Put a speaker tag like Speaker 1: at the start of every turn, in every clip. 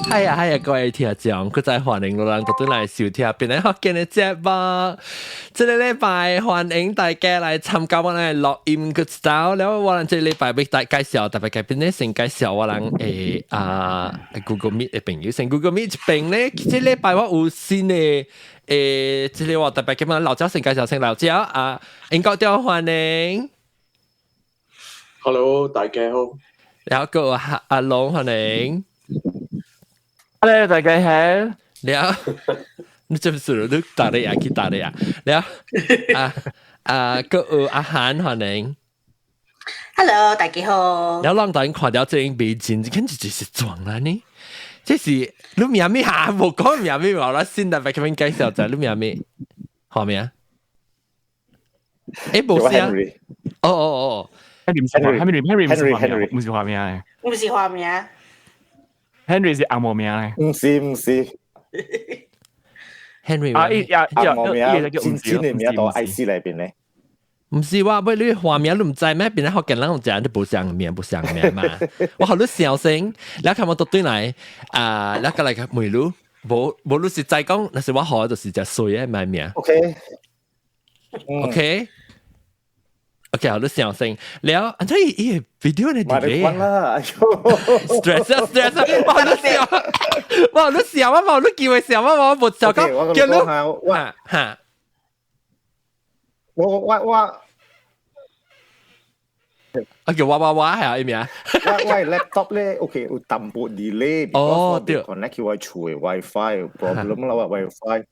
Speaker 1: 係啊係啊，各位聽眾，閣再歡迎老人倒轉來收聽檳榔福建的節目。這个禮拜歡迎大家來參加我的錄音閣走了，我人這個禮拜欲大介紹，特別嘉賓咧先介紹我人的啊 Google Meet 的朋友，先 Google Meet 這邊咧，這禮拜我有新的這个我特別嘉賓老趙先介紹先老趙啊，英國調歡迎。
Speaker 2: Hello，大家好。
Speaker 1: 然後閣阿龍歡迎。
Speaker 3: Hello，大家好。
Speaker 1: 了，你這是你打的呀？去打的呀？了，啊啊，閣有阿韓歡迎。
Speaker 4: Hello，大家好。
Speaker 1: 了，讓大家看到這影美景，這簡直就是撞啦呢！這是你名咩嚇？無講名咩話啦，先特別咁樣介紹就你名咩？畫名？無聲。哦哦哦
Speaker 3: ，Henry 唔是 Henry，Henry 唔是畫名，唔是畫名。
Speaker 4: 唔是畫名。
Speaker 3: Henry 是紅毛名咧。
Speaker 5: 唔是唔是
Speaker 1: ，Henry
Speaker 3: 啊，伊呀
Speaker 5: 紅毛名，真真的名佇 IC 內邊咧。
Speaker 1: 唔是話喂，你畫名你唔知咩？變咗福建人有知，你無相名無相名嘛？我予你笑聲，你看我倒轉來啊，你過來問你，無無你實在講，若是我予就是隻衰的名名。 OK。OK，好，你笑聲了，啊，這伊 video 呢？
Speaker 5: 嘛你關啦
Speaker 1: ，stress 啊 stress 啊，我予你笑，我予你笑啊，我予你機會笑啊，我無笑講，叫你
Speaker 5: 我
Speaker 1: 哈，
Speaker 5: 我我我，
Speaker 1: 啊叫我我我係啊，伊名，
Speaker 5: 我我 laptop 咧，OK 有淡薄 delay，
Speaker 1: 哦對
Speaker 5: ，connect 去我厝的 WiFi problem 啦，我 WiFi，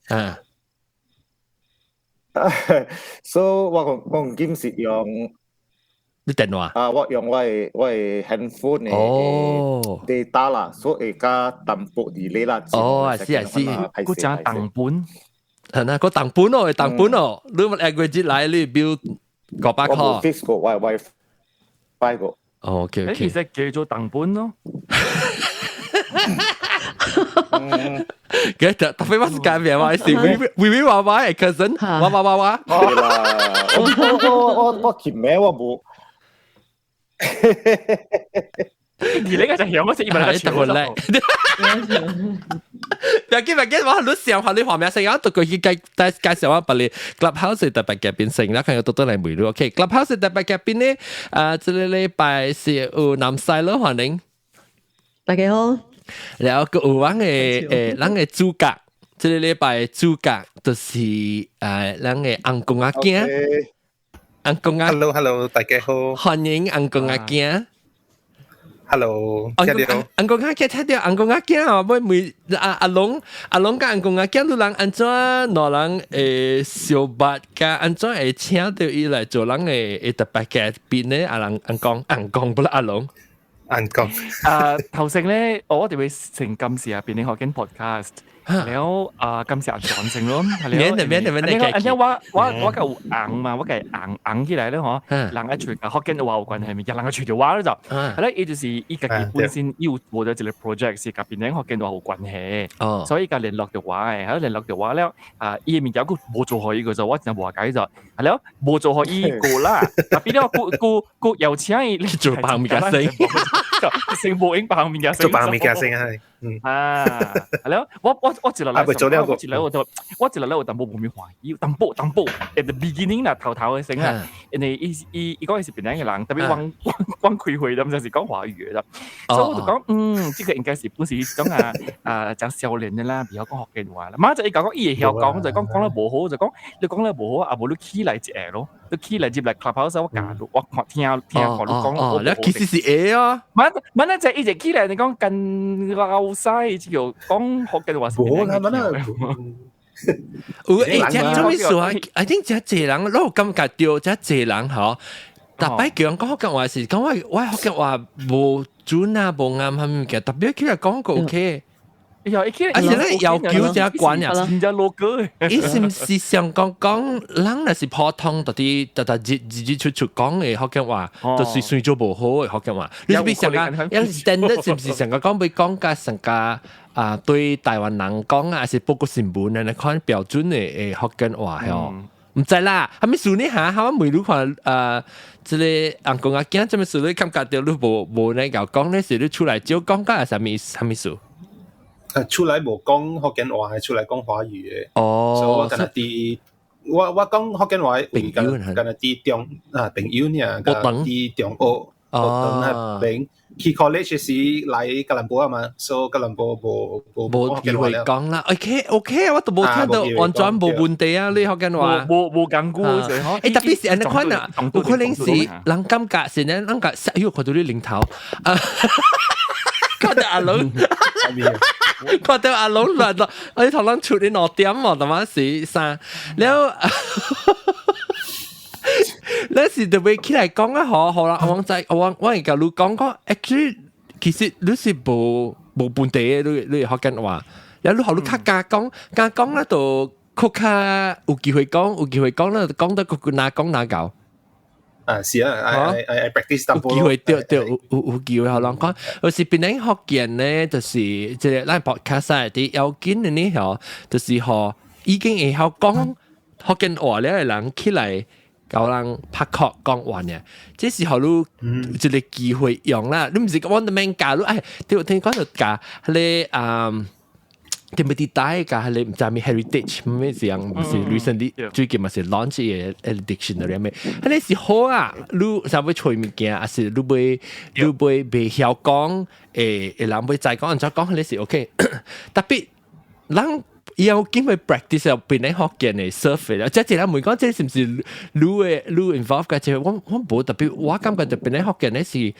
Speaker 5: 所以我講講今是用
Speaker 1: 你電話
Speaker 5: 啊，我用我的 handphone 的data 啦，所以會較淡薄 delay 啦。
Speaker 1: 哦，是啊是，
Speaker 3: 閣講重本，
Speaker 1: 係啊，閣重本哦，重本哦，你一個月來你 bill 500塊。
Speaker 5: 我無 fix 過，我 WiFi 過。
Speaker 1: 哦，OK OK。
Speaker 3: 其實叫做重本咯。
Speaker 1: 佢特特別我是改名，我是微微微娃娃的 cousin，娃娃娃娃。
Speaker 5: 對啦，我我我我前名我無。
Speaker 3: 而你個就響嗰隻，以為係
Speaker 1: 特別叻。別緊別緊，我你想下你畫面先，我讀過去介介介紹我把你 Clubhouse 特別嘉賓先，啦，看有多多來問你。OK，Clubhouse 特別嘉賓呢？啊，這个禮拜是有南西咯，歡迎。
Speaker 6: 大家好。
Speaker 1: 然後閣有阮的咱的主角，這個禮拜的主角就是咱的翁公仔囝，翁公仔
Speaker 7: ，Hello Hello，大家好，
Speaker 1: 歡迎翁公仔囝
Speaker 7: ，Hello，
Speaker 1: 翁公仔囝聽著翁公仔囝啊，欲問阿阿龍阿龍佮翁公仔囝，你人按怎兩人會相捌，佮按怎會請著伊來做咱的的特別嘉賓呢？阿人翁公翁公不啦阿龍。
Speaker 7: 翁公
Speaker 3: 啊，頭先咧，我哋會成今時啊，檳榔福建 podcast，了啊，今時啊轉成咯，
Speaker 1: 免的免的免的，
Speaker 3: 而且我我我夠硬嘛，我夠硬硬起來咧嗬，人一隨福建話有關係咪，人一隨條話咧就，係咧，伊就是伊家己本身有做咗一個 project 是佮檳榔福建話有關係，所以佮聯絡著我的，喺聯絡著我了，啊，伊的物件閣無做予伊個就，我真無解就，係了，無做予伊過啦，特別了，閣閣閣邀請伊
Speaker 1: 做別物件先。
Speaker 3: 成無影別物件
Speaker 7: 做別物件先係，嗯
Speaker 3: 啊，係了，我我我一落來，我一來我就我一落來有淡薄無咪歡喜，淡薄淡薄，at the beginning 啦，頭頭的先啊，因為伊伊伊講伊是檳榔的人，特別阮阮阮開會，咁就是講華語的啦，所以我就講，嗯，這個應該是本是一種啊啊講少年的啦，袂曉講福建話啦。馬就伊講講伊會曉講，就講講得無好，就講你講得無好，啊無你起來一下咯，你起來入來 clubhouse 我教你，我看聽聽看你講，
Speaker 1: 哦，你其實是會啊。
Speaker 3: 馬馬就一直起來，你講跟老細就講福建話是。
Speaker 7: 無啦，馬那。
Speaker 1: 有欸，這做咩事啊？I think 這濟人，我有感覺著這濟人吼，逐擺叫人講福建話是講我我福建話無準啊，無啱啥物件，特別起來講個 OK。
Speaker 3: 有一起
Speaker 1: 而且咧要求這關啊，
Speaker 3: 真正老歌。
Speaker 1: 伊是毋是想講講人若是普通，特啲特特日日日出出講的福建話，就是算做無好的福建話。你是不是想講，一 standard 是毋是想講講欲講甲上加啊？對台灣人講啊，還是報國新聞按呢款標準的的福建話吼？毋知啦，啥物事呢嚇？我問你看啊，這個翁公仔囝，啥物事你感覺著你無無呢𠢕講咧，是你出來少講甲啥物啥物事？
Speaker 7: 出來無講福建話，出來講華語嘅。
Speaker 1: 哦。
Speaker 7: 所以我敢若佇我講福建話，
Speaker 1: 朋友
Speaker 7: 敢若佇中啊朋友爾，佇中學學堂那邊去 college 時來吉隆坡啊嘛，所以吉隆坡無無
Speaker 1: 無機會講啦。OK OK，我都無聽到，完全無問題啊！你福建話
Speaker 3: 無無講過。
Speaker 1: 欸，特別是按呢款啊，有可能是人感覺是呢，人感覺哎喲，看到你領頭啊，看到阿龍，看到阿龍亂咗，我啲頭攏出你2點喎，他媽是三了。那時特別起來講啊，好好啦，我知我會共你講講，actually 其實你是無問題嘅，你福建話，然後你予你較敢講，敢講咧就較較有機會講，有機會講咧，講得個哪講哪搞。
Speaker 7: 啊，是啊，I practice
Speaker 1: 有機會對對，有機會予人講，有時檳城福建咧，就是這个咱 podcast 啲要緊的呢，吼，就是予已經會曉講福建話了的人起來。共人拍殼講話呢，這時候你一个機會用啦，你毋是講我免教你，哎，對，聽講就教彼个啊，對唔對？帶教彼个毋知咩 heritage 咩樣，毋是 recently 最近嘛是 launch 个 dictionary 咩？彼个是好啊，你啥欲揣物件，抑是你欲袂曉講，會人欲知講按怎講，彼个是 OK，特別人。要經過 practice 變咧福建的 surface 啦，即係人問講，這是毋是你的你 involve 嘅？這我無特別，我感覺就變咧福建的是予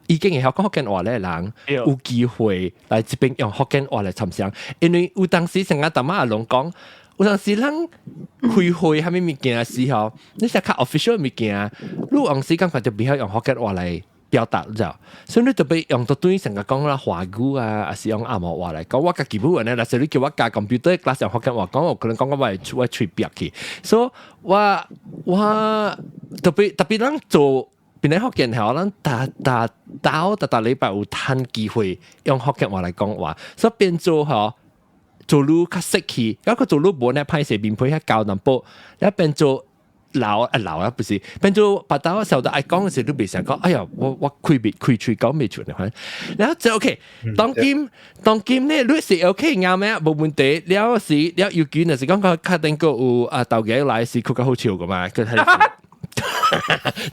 Speaker 1: 已經會曉講福建話的人有機會來這邊用福建話來參詳，因為有當時成日淡仔阿龍講，有當時咱開會啥物物件的時候，你是較 official 物件，你有當時感覺就袂曉用福建話來表達，你知道？所以你特別用到對成個講啦華語啊，抑是用紅毛話來講。我家己本呢，若是你叫我教 computer class 用福建話講，我可能講到我喙癟去。所以我特別咱做檳城福建話，咱逐逐兜逐逐禮拜有趁機會用福建話來講話，所以變做吼做愈較識去，抑閣做愈無呢歹勢面皮遐厚淡薄，了變做。老啊老啊，不是變做別兜時候愛講的時候，你袂想講，哎呀，我開喙講袂出來，然後就 OK。當今呢，你是 OK 啱咩？無問題。了是了，尤其若是講講較頂個有啊，頭家來是較好笑個嘛，佢係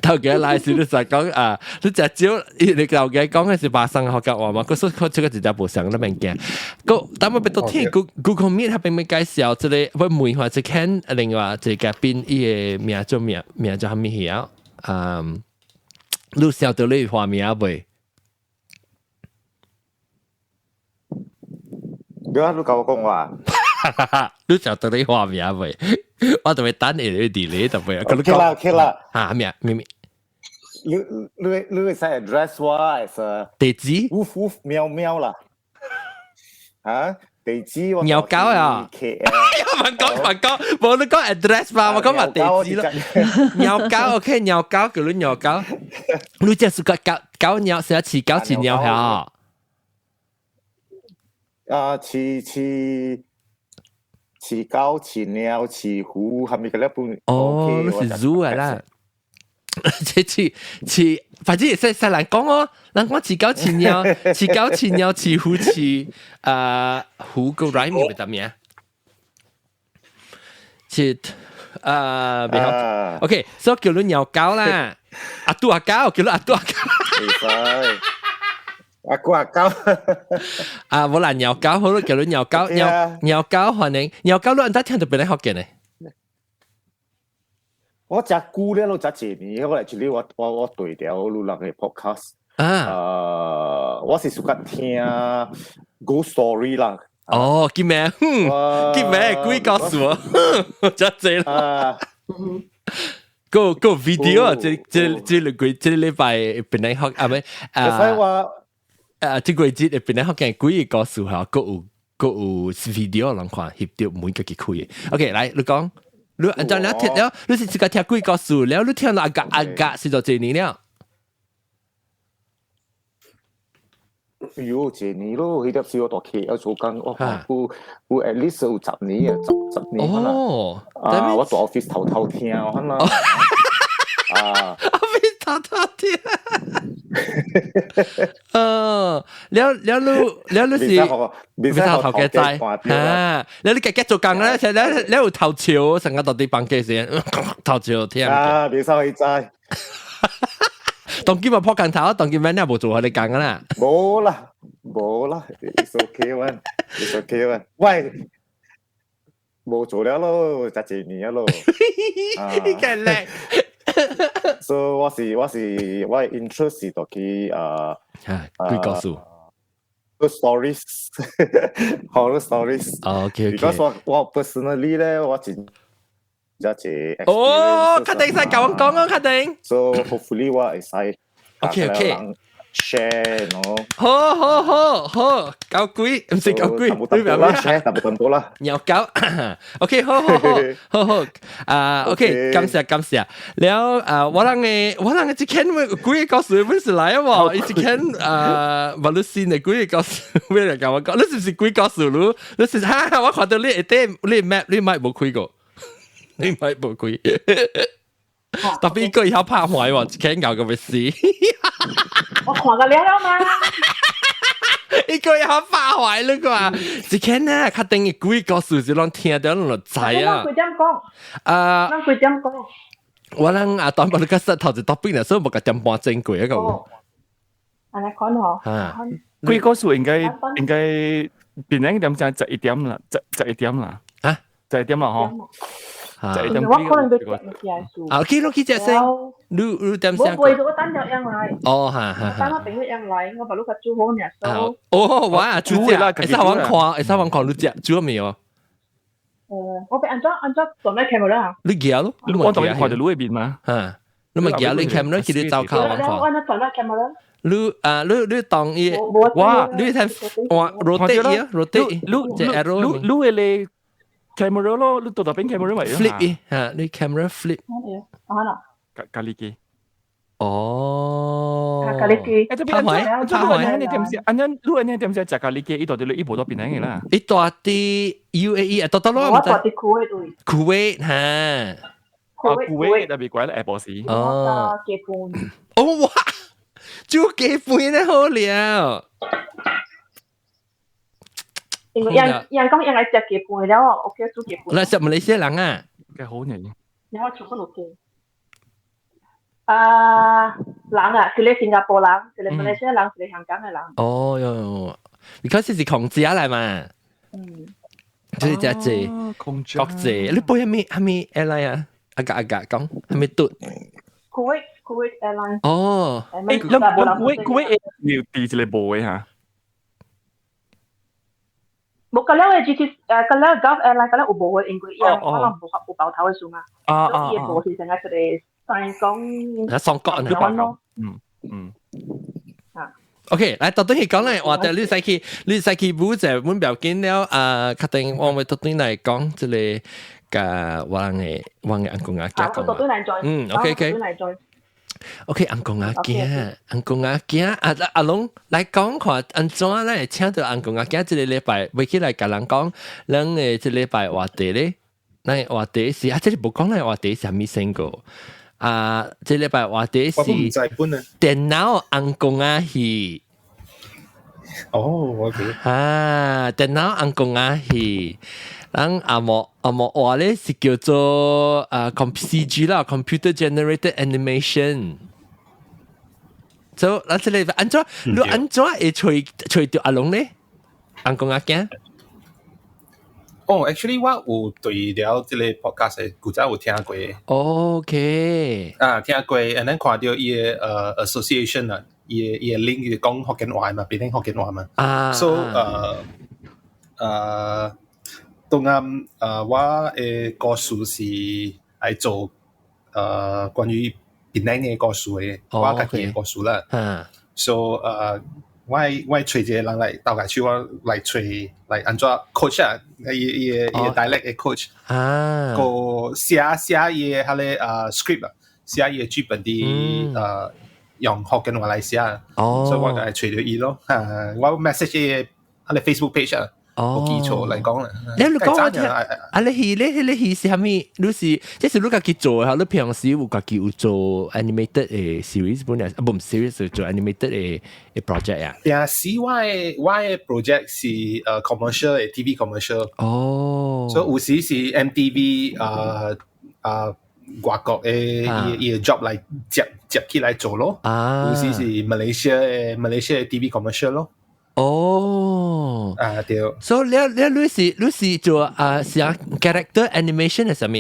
Speaker 1: 頭家來時你就講啊，你食少你頭家講的是巴生福建話嘛，佢說佢這個直接無相那物件。個但我欲都聽 Google Meet 彼邊欲介紹這个，我問下這看另外一個嘉賓伊的名做名做啥物戲啊？嗯，你曉得你畫名未？
Speaker 5: 你啊，你共我講話。
Speaker 1: 你曉得你畫名未？我特別等你 delay 特別。
Speaker 5: OK 啦，OK 啦。
Speaker 1: 嚇咩咩咩？
Speaker 5: 你會使 address 我 as a
Speaker 1: 地址？
Speaker 5: woof woof 喵喵啦。嚇？地址我
Speaker 1: 尿狗啊！問講問講，無你講 address 吧，我講話地址咯。尿狗 OK，尿狗叫你尿狗，你這是個狗狗尿，是飼狗飼貓嚇？
Speaker 5: 啊，飼狗、飼貓、飼虎，係咪個一般？
Speaker 1: 哦，你是 zoo 啊啦。這飼飼，反正會使使人講哦，人講飼狗飼貓、飼狗飼貓、飼虎飼啊虎個 rhyme 咪得名？飼啊，別好，OK，所以叫你尿狗啦，阿杜阿狗，叫你阿杜阿狗。
Speaker 5: 阿姑阿狗，
Speaker 1: 啊，無啦，尿狗好咯，叫你尿狗，尿尿狗歡迎，尿狗你按怎聽著檳城福建呢？
Speaker 5: 我食久了，攏食一年，我來這裡我對著你人的 podcast，
Speaker 1: 啊，
Speaker 5: 我是 suka 聽 ghost story 啦。
Speaker 1: 哦，叫咩？叫咩？鬼故事啊，真濟啦。個個 video 啊，這這這個禮拜檳城福啊，咩
Speaker 5: 啊？我
Speaker 1: 啊，這個節檳城福建鬼故事嚇，閣有 video 人看，翕著每家己開的。OK，來你講。你按照你聽了，你是自家聽鬼故事了，你聽到阿格阿格是做幾年了？
Speaker 5: 喲，一年咯，彼粒時我佇 KL 做工，我有 at least 有10年啊，十年可能。
Speaker 1: 哦，
Speaker 5: 啊，我佇 office 偷偷聽可能。啊
Speaker 1: ，office 偷偷聽。哦，了了你了你是
Speaker 5: 未
Speaker 1: 使頭家知啊！了你家己做工咧，了了有頭笑，成個到底放假時頭笑聽。
Speaker 5: 啊，袂使去知。
Speaker 1: 當今嘛破工頭，當今咩你無做我你講啦。
Speaker 5: 無啦，無啦，it's okay one，it's okay one。喂，無做了咯，十一年咯。
Speaker 1: 你咁叻。
Speaker 5: So 我是我 interest 是到去啊，
Speaker 1: 鬼故事。
Speaker 5: Stories, horror stories.
Speaker 1: OK。
Speaker 5: Because 我 personally 咧，我真一隻。
Speaker 1: 哦，確定使教我講啊，確定。
Speaker 5: So hopefully 我會使
Speaker 1: OK。
Speaker 5: share 咯。
Speaker 1: 好好好好，搞鬼唔是搞鬼，
Speaker 5: 你明咩？share 淡薄淡薄啦。
Speaker 1: 鳥狗，OK，好好好好好，啊，OK，感謝感謝。了啊，我人嘅一間鬼故事本是來啊喎，伊一間啊，無你新的鬼故事，咩來教我講？你是唔是鬼故事？你你是哈？我看到你一啲你 map 你咪無開過，你咪無開。特別一個以後拍壞喎，一間咬個咪死。
Speaker 4: 我看過了了嘛。
Speaker 1: 一個以後拍壞你個，一間呢，確定鬼故事就攏聽到攏知啊。
Speaker 4: 幾點講？
Speaker 1: 啊，
Speaker 4: 咱幾點講？
Speaker 1: 我諗啊，當把你個石頭就特別啦，所以無個點半鐘過一個。
Speaker 4: 按呢看嗬。
Speaker 1: 啊，
Speaker 3: 鬼故事應該變兩點鐘11點啦，十一點啦。
Speaker 1: 啊，
Speaker 3: 11點啦嗬。11點。
Speaker 4: 我可能要食物件事。
Speaker 1: 啊，去咯去食先。你你點先？
Speaker 4: 我背咗等咗樣來。
Speaker 1: 哦，哈哈。
Speaker 4: 等我朋友樣來，我把你個煮好爾。
Speaker 1: 哦，我啊煮啦，會使我看，會使我看你食煮咗未哦？
Speaker 4: 我俾按怎轉咩 camera 啊？
Speaker 1: 你夾咯，你
Speaker 3: 我當你看到你嗰邊嘛？
Speaker 1: 嚇，你咪夾你 camera 叫你走靠我看。
Speaker 4: 我按怎轉咩 camera？
Speaker 1: 你啊，你當伊，
Speaker 3: 哇，
Speaker 1: 你睇哇，rotate 啊，rotate，
Speaker 3: 你
Speaker 1: 隻 arrow，
Speaker 3: 你你嘅 camera 咯，你到到邊 camera 咪
Speaker 1: ？flip 伊嚇，你 camera flip。
Speaker 4: 啊啦。
Speaker 3: 咖喱機。
Speaker 1: 哦。
Speaker 4: 咖喱機。
Speaker 3: 誒，這邊拍壞，你點先？按怎你按呢點先食咖喱機？伊到底你伊無到邊個啦？
Speaker 1: 伊住佇 UAE 啊，到到咯，
Speaker 4: 我住佇庫威對。
Speaker 1: 庫威嚇。
Speaker 3: 啊，庫威特別貴啦，下晡時。
Speaker 1: 哦。
Speaker 4: 雞飯。
Speaker 1: 哦哇！煮雞飯咧好了。
Speaker 4: 因為人人講人來食雞飯了，OK 煮雞飯。
Speaker 1: 來食馬來西亞人啊？
Speaker 3: 幾好呢？
Speaker 4: 然後全部落去。啊，人啊，一個新加坡人，一個馬來西亞人，一個香港的人。
Speaker 1: 哦喲，你開始是空姐來嘛？
Speaker 4: 嗯。
Speaker 1: 就是這濟
Speaker 3: 空
Speaker 1: 國際，你飛啥物啥物 airline 啊？阿格阿格講啥物嘟
Speaker 4: ？Kuwait Airline。
Speaker 1: 哦。
Speaker 3: 誒，咱 Kuwait 要佇一個無的嚇。
Speaker 4: 無個了的 GT 個了 Gulf Airline 個了有無的，因為伊可能無有包頭的數嘛。
Speaker 3: 啊啊。
Speaker 4: 伊的無是成個一個三講。
Speaker 1: 啊，雙國啊。
Speaker 4: 咯。
Speaker 3: 嗯嗯。
Speaker 4: 啊。
Speaker 1: OK，來到底係講咧，話題你使去，你使去補者，阮表緊了啊，確定我會到底來講這個甲我的翁公阿囝講。嗯，OK OK。OK，翁公阿囝，翁公阿囝，阿阿龍來講看，按怎咱會請到翁公阿囝？這個禮拜欲起來共人講，咱的這禮拜話題咧，咱的話題是啊，這個無講咱話題是啥物先個？啊，這禮拜話題是電腦翁公仔戲。
Speaker 7: 哦，OK。
Speaker 1: 啊，電腦翁公仔戲，咱紅毛紅毛話咧是叫做啊，CG 啦，Computer Generated Animation。就咱這個按怎，你按怎會揣著阿龍咧？翁公仔囝？
Speaker 7: 哦，actually 我有對了這個 podcast 古早有聽過。
Speaker 1: OK。
Speaker 7: 啊，聽過，and then 看到伊的association 啊，伊的 link 就講福建話嘛，變成福建話嘛。
Speaker 1: 啊。
Speaker 7: So 當啱我的故事是愛做關於檳城的故事的，我家己的故事啦。So 我揣一個人來鬥下手，我來揣來按怎 coach 啊，伊的 dialect 的 coach，個寫寫伊的彼個script 啊，寫伊的劇本佇用福建話來寫，所以我就來揣著伊咯。我 message 伊的彼個 Facebook page 啊。無記錯嚟講啦。
Speaker 1: 你你講我聽，啊你戲你你戲是啥物？你是這是你家己做的，你平時有家己有做 animated 的 series 本來，啊無 series 做 animated 的的 project 啊？
Speaker 7: 平時我的 project 是commercial 的 TV commercial。所以有時是 MTV 外國的伊伊 job 來接接起來做咯。有時是馬來西亞的 TV commercial 咯。啊對。
Speaker 1: 所以你你是你是做啊是啊 character animation 係啥物？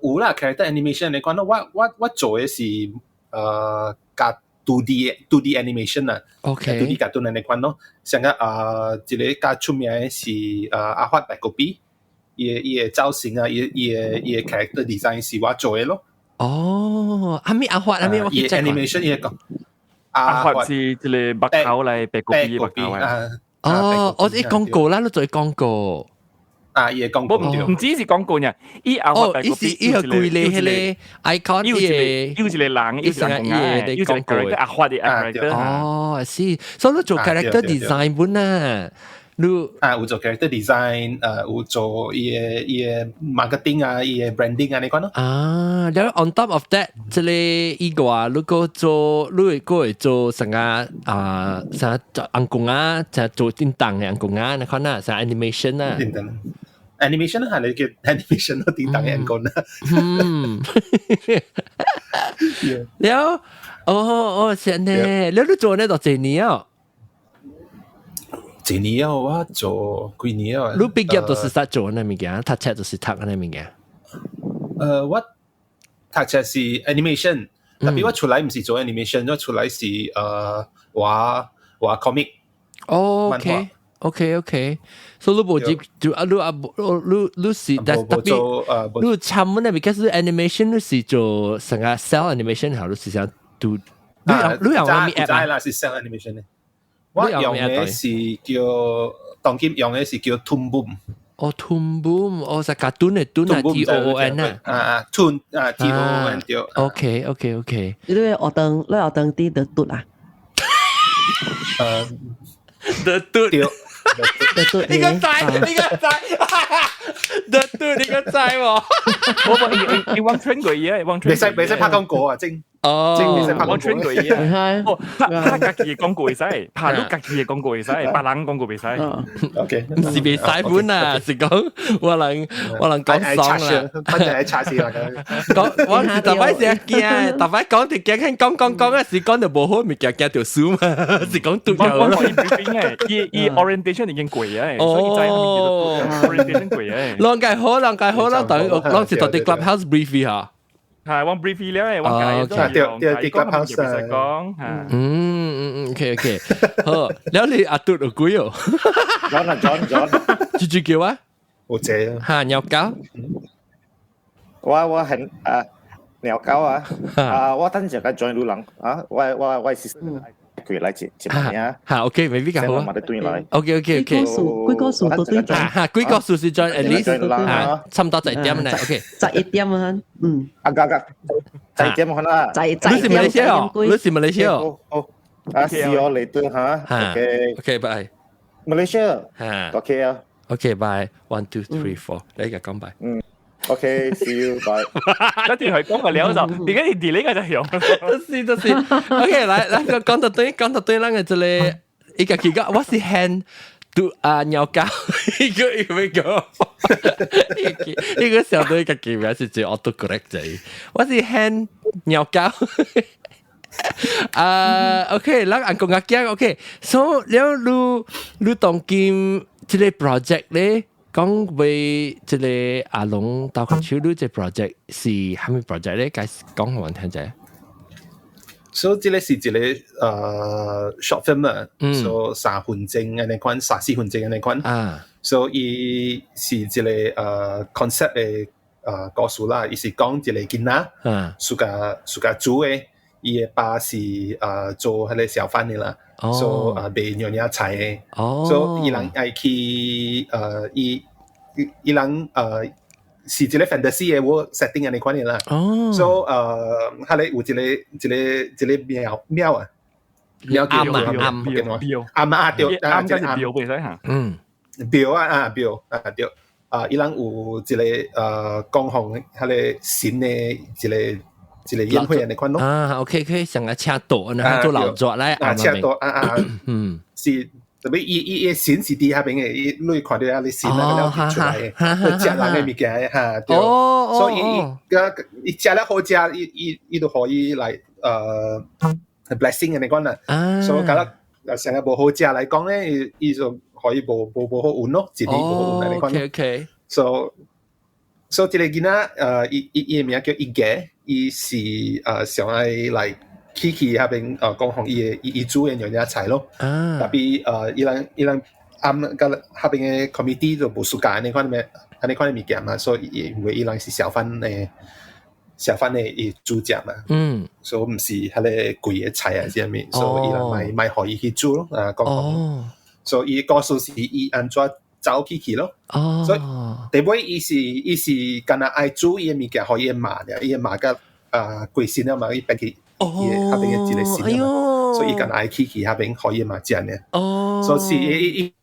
Speaker 7: 有啦，character animation 你講咯，我做的是加 2D animation 啦。 2D cartoon 你講咯，像個一個較出名的是阿發白高比，伊的造型啊，伊的 character design 是我做的咯。
Speaker 1: 哦，阿咪阿發阿咪我
Speaker 7: 伊 animation 伊講。
Speaker 3: 阿發是一個目頭來白高比目頭
Speaker 7: 啊。
Speaker 1: 哦，我是廣告啦，你做廣告。
Speaker 7: 啊，伊個廣告。
Speaker 3: 唔止是廣告呢，伊阿發
Speaker 1: 哦，伊是伊個規個彼個 icon，
Speaker 3: 伊有一個有一個人，有一個人，有一個 character 阿發的 character。
Speaker 1: 哦，是，所以你做 character design 本啊，你
Speaker 7: 啊有做 character design，有做伊個 marketing 啊，伊個 branding 啊，你講咯。
Speaker 1: 啊，然後 on top of that，這個伊個啊，如果做，你會過會做啥個啊，啥做紅公仔，就做叮當的紅公仔，你看啊，啥 animation 啊。
Speaker 7: 叮當。animation 係你叫 animation 咯，叮當的紅公仔。
Speaker 1: 嗯。了，哦哦，是呢，你做呢多幾年啊？
Speaker 7: 一年啊，我做幾年啊？
Speaker 1: 你畢業都是啥做那物件？讀冊就是讀那物件？
Speaker 7: 我讀冊是 animation，特別我出來唔是做 animation，我出來是畫畫 comic。
Speaker 1: 哦，OK。OK OK，所以你無接就啊，你啊，你你是但特別你參那邊是 animation，你是做成個 cel animation 好，你是想做你用你用咩 app
Speaker 7: 啊？啦，是 cel animation 咧。我用的是叫當今用的是叫 Toon Boom。
Speaker 1: 哦，Toon Boom，哦，是 cartoon 的 Toon 啊，T O O N 啊。
Speaker 7: 啊，Toon 啊，T O O N 對。
Speaker 1: OK OK OK。
Speaker 6: 你學堂你學堂啲的嘟啊？
Speaker 1: 的嘟。
Speaker 7: 對。
Speaker 1: 你個知，你個知，的嘟你個知喎。
Speaker 3: 我我伊伊往穿過伊啊，往
Speaker 7: 未使未使拍廣告啊，精。
Speaker 1: 哦，
Speaker 3: 我穿過伊啊。哦，拍拍家己的廣告會使，拍你家己的廣告會使，別人廣告袂使。
Speaker 7: OK，
Speaker 1: 唔是袂使本啊，是講我人講爽啦。
Speaker 7: 反正係測試啦。
Speaker 1: 講我是逐擺成驚，逐擺講就驚，看講講講啊，是講就無好，物件驚著輸嘛，是講對
Speaker 3: 我我伊 briefing 誒，伊伊 orientation 已經過啊，所以知係咪叫做 orientation 過啊。
Speaker 1: 啷個好，啷個好啦，等攏是到啲 clubhouse brief 嚇。
Speaker 3: 係，我 brief 了誒，我解
Speaker 7: 對對，啲 clubhouse
Speaker 3: 講，
Speaker 1: 嗯嗯嗯，OK OK，好，了你阿嘟有幾哦
Speaker 5: ？John 啊，John John，
Speaker 1: 豬豬叫啊？
Speaker 7: 好正
Speaker 1: 啊！嚇，鳥狗，
Speaker 5: 我很啊，鳥狗啊，啊，我等陣間 join 路人啊，我是佢來接接你啊。
Speaker 1: 嚇，OK，maybe 較好啊。OK OK OK。
Speaker 6: 幾個數？幾個數都對。
Speaker 1: 嚇嚇，幾個數是 join at least 嚇，差唔多10點咧。OK。
Speaker 6: 11點啊，嗯。
Speaker 5: 啊，個個十一點可能。
Speaker 6: 十
Speaker 1: 你是馬來西亞？你是馬來西亞？
Speaker 5: 哦，啊，see you later 哈。OK。
Speaker 1: OK，bye。
Speaker 5: Malaysia。
Speaker 1: 嚇。
Speaker 5: OK 啊。
Speaker 1: OK，bye。One, two, three, four。你而家講 bye。
Speaker 5: 嗯。OK，see you，bye。
Speaker 3: 一定係講個了就，點解你 delete 個就用？
Speaker 1: 就是就是。OK，來來，講到對，講到對，咱個這個一個幾個，我是 hand 嘟啊鳥狗，一個一個個，一個小隊個記名是最 auto correct 仔，我是 hand 鳥狗。啊，OK，咱按講阿驚，OK，所以了你你當今這個 project 咧？講為這個阿龍鬥跤手，你這 project 是蝦米 project 咧？解講予阮聽者。
Speaker 7: 所以這個是一個short film 啊，所以3分鐘按呢款，3-4分鐘按呢款。所以伊是一個concept 的故事啦，伊是講一個囡仔，自家自家煮的，伊的爸是做彼個小販的啦，所以賣娘惹菜的，所以伊人愛去伊伊人是一個 fantasy 的 world setting 按呢款的啦。所以彼個有一個一個一個貓貓啊，
Speaker 1: 啱啊啱
Speaker 3: 廟
Speaker 7: 啱啊對，
Speaker 3: 啱跟住廟袂使嚇。
Speaker 7: 廟啊啊廟啊對，啊伊人有一個供奉彼个神的一個一個宴會按呢款咯。
Speaker 1: 啊，OK OK，上個車道，然後做老作來
Speaker 7: 啊，車道啊啊，是。特別伊伊伊神是佇遐邊的，伊你看著遐個神啊，了出來的，食人的物件哈，對。所以伊個伊食了好食，伊伊伊就予伊來blessing 按呢款啦。所以覺得成個無好食來講咧，伊伊就予伊無無無好運咯，一年無好運按呢款。 So 這個囡仔伊伊伊的名叫伊格，伊是上愛來去去遐邊供奉伊的伊伊煮的娘惹菜咯。Tapi 伊人伊人暗佮遐邊的 committee 就無 suka 按呢款的按呢款的物件嘛，所以因為伊人是小販的小販的伊煮食嘛。所以毋是彼个貴的菜啊，啥物，所以伊人莫莫予伊去煮咯，啊講。所以伊故事是伊按怎走去去咯。所以第尾伊是伊是干焦愛煮伊的物件，予伊的媽爾，伊的媽佮啊過身了嘛，伊變去伊的遐邊的一個神嘛，所以伊干焦愛去去遐邊予伊的媽食爾。所以是伊伊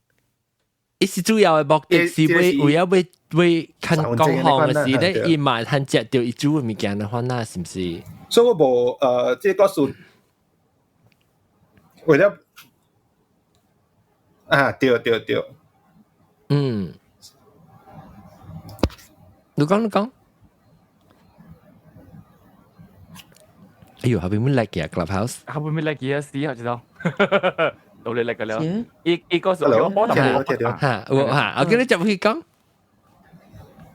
Speaker 1: 伊是主要的目的是為為了欲欲看講行的時咧，伊嘛通食著伊煮的物件的話，那是毋是？
Speaker 7: 所以我無這個故事為了啊，對對對。
Speaker 1: 嗯，你講你講。哎呦，後邊冇 like 嘅 Clubhouse。
Speaker 3: 後邊冇 like 嘅，死啊！知道。到你 like 嘅了。伊伊個時候我波
Speaker 7: 聽
Speaker 1: 嚇，我嚇，我叫你入去講。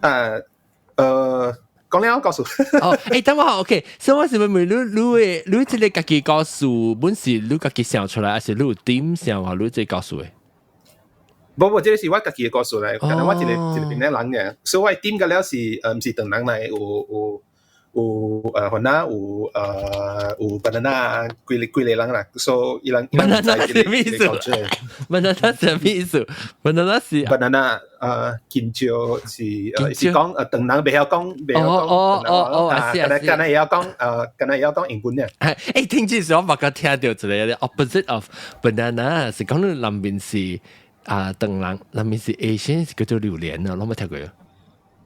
Speaker 7: 啊，講了告訴。
Speaker 1: 哦，欸，等我 OK，所以我是問你，你的你這個家己故事，本是你家己想出來，還是你有點想話你這個故事的？
Speaker 7: 無無，這個是我家己的故事來，可能我一個一個檳城人嘅，所以我點個了是毋是唐人來，有有有番仔，有有 banana，幾个幾個人啦，所以伊人
Speaker 1: banana 是咩意思？banana 是咩意思？banana 是
Speaker 7: banana 香蕉是是講唐人袂曉講袂曉講
Speaker 1: 哦哦哦，
Speaker 7: 敢若敢若會曉講敢若會曉講英文爾。
Speaker 1: 欸，聽這時我捌個聽著一個 opposite of banana 是講你南面是啊唐人，南面是 Asian 是叫做榴蓮啊，攏無聽過？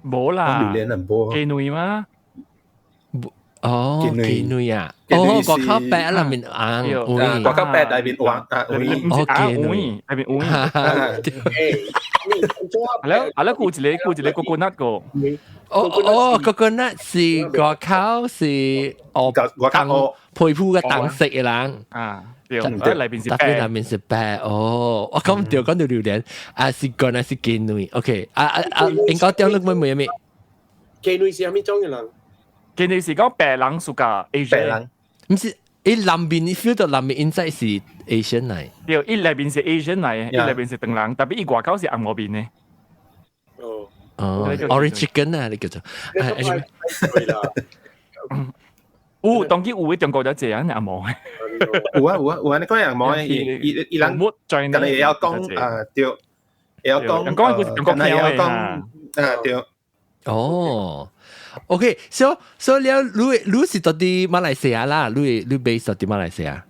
Speaker 3: 無啦，
Speaker 7: 榴蓮啊無。
Speaker 3: 雞卵嗎？
Speaker 1: 哦，雞卵啊！哦，外口白內面紅，
Speaker 7: 外口白內面黃啊，
Speaker 3: 哦，雞卵內面黃。啊，啊，咧，有一個有一個 coconut 個。
Speaker 1: 哦哦，coconut 是外口是哦，
Speaker 7: 外口
Speaker 1: 皮膚嘅淡色的人。
Speaker 3: 啊，對，內面是白，
Speaker 1: 內面是白。哦，我講毋對，講著榴蓮，啊是講那是雞卵。OK，啊啊啊，應該點你問問咩？
Speaker 2: 雞卵是啥物種的人？
Speaker 3: 雞卵是講白人 suka
Speaker 7: Asian，白人，
Speaker 1: 毋是，伊內面你 feel 到內面 inside 是 Asian 來。
Speaker 3: 對，伊內面是 Asian 來，伊內面是唐人，但伊外口是紅毛面的。
Speaker 2: 哦，
Speaker 1: 哦，Orange Chicken 啊，你叫做。
Speaker 3: 有，當今有的中國就這樣紅毛。
Speaker 7: 有啊有啊有啊，你講紅毛的，伊伊伊人，但係會曉講啊對，會曉講，
Speaker 3: 講
Speaker 7: 會曉講啊對。
Speaker 1: 哦。OK，so so 了，你你是到佇馬來西亞啦，你你 base 到佇馬來西亞？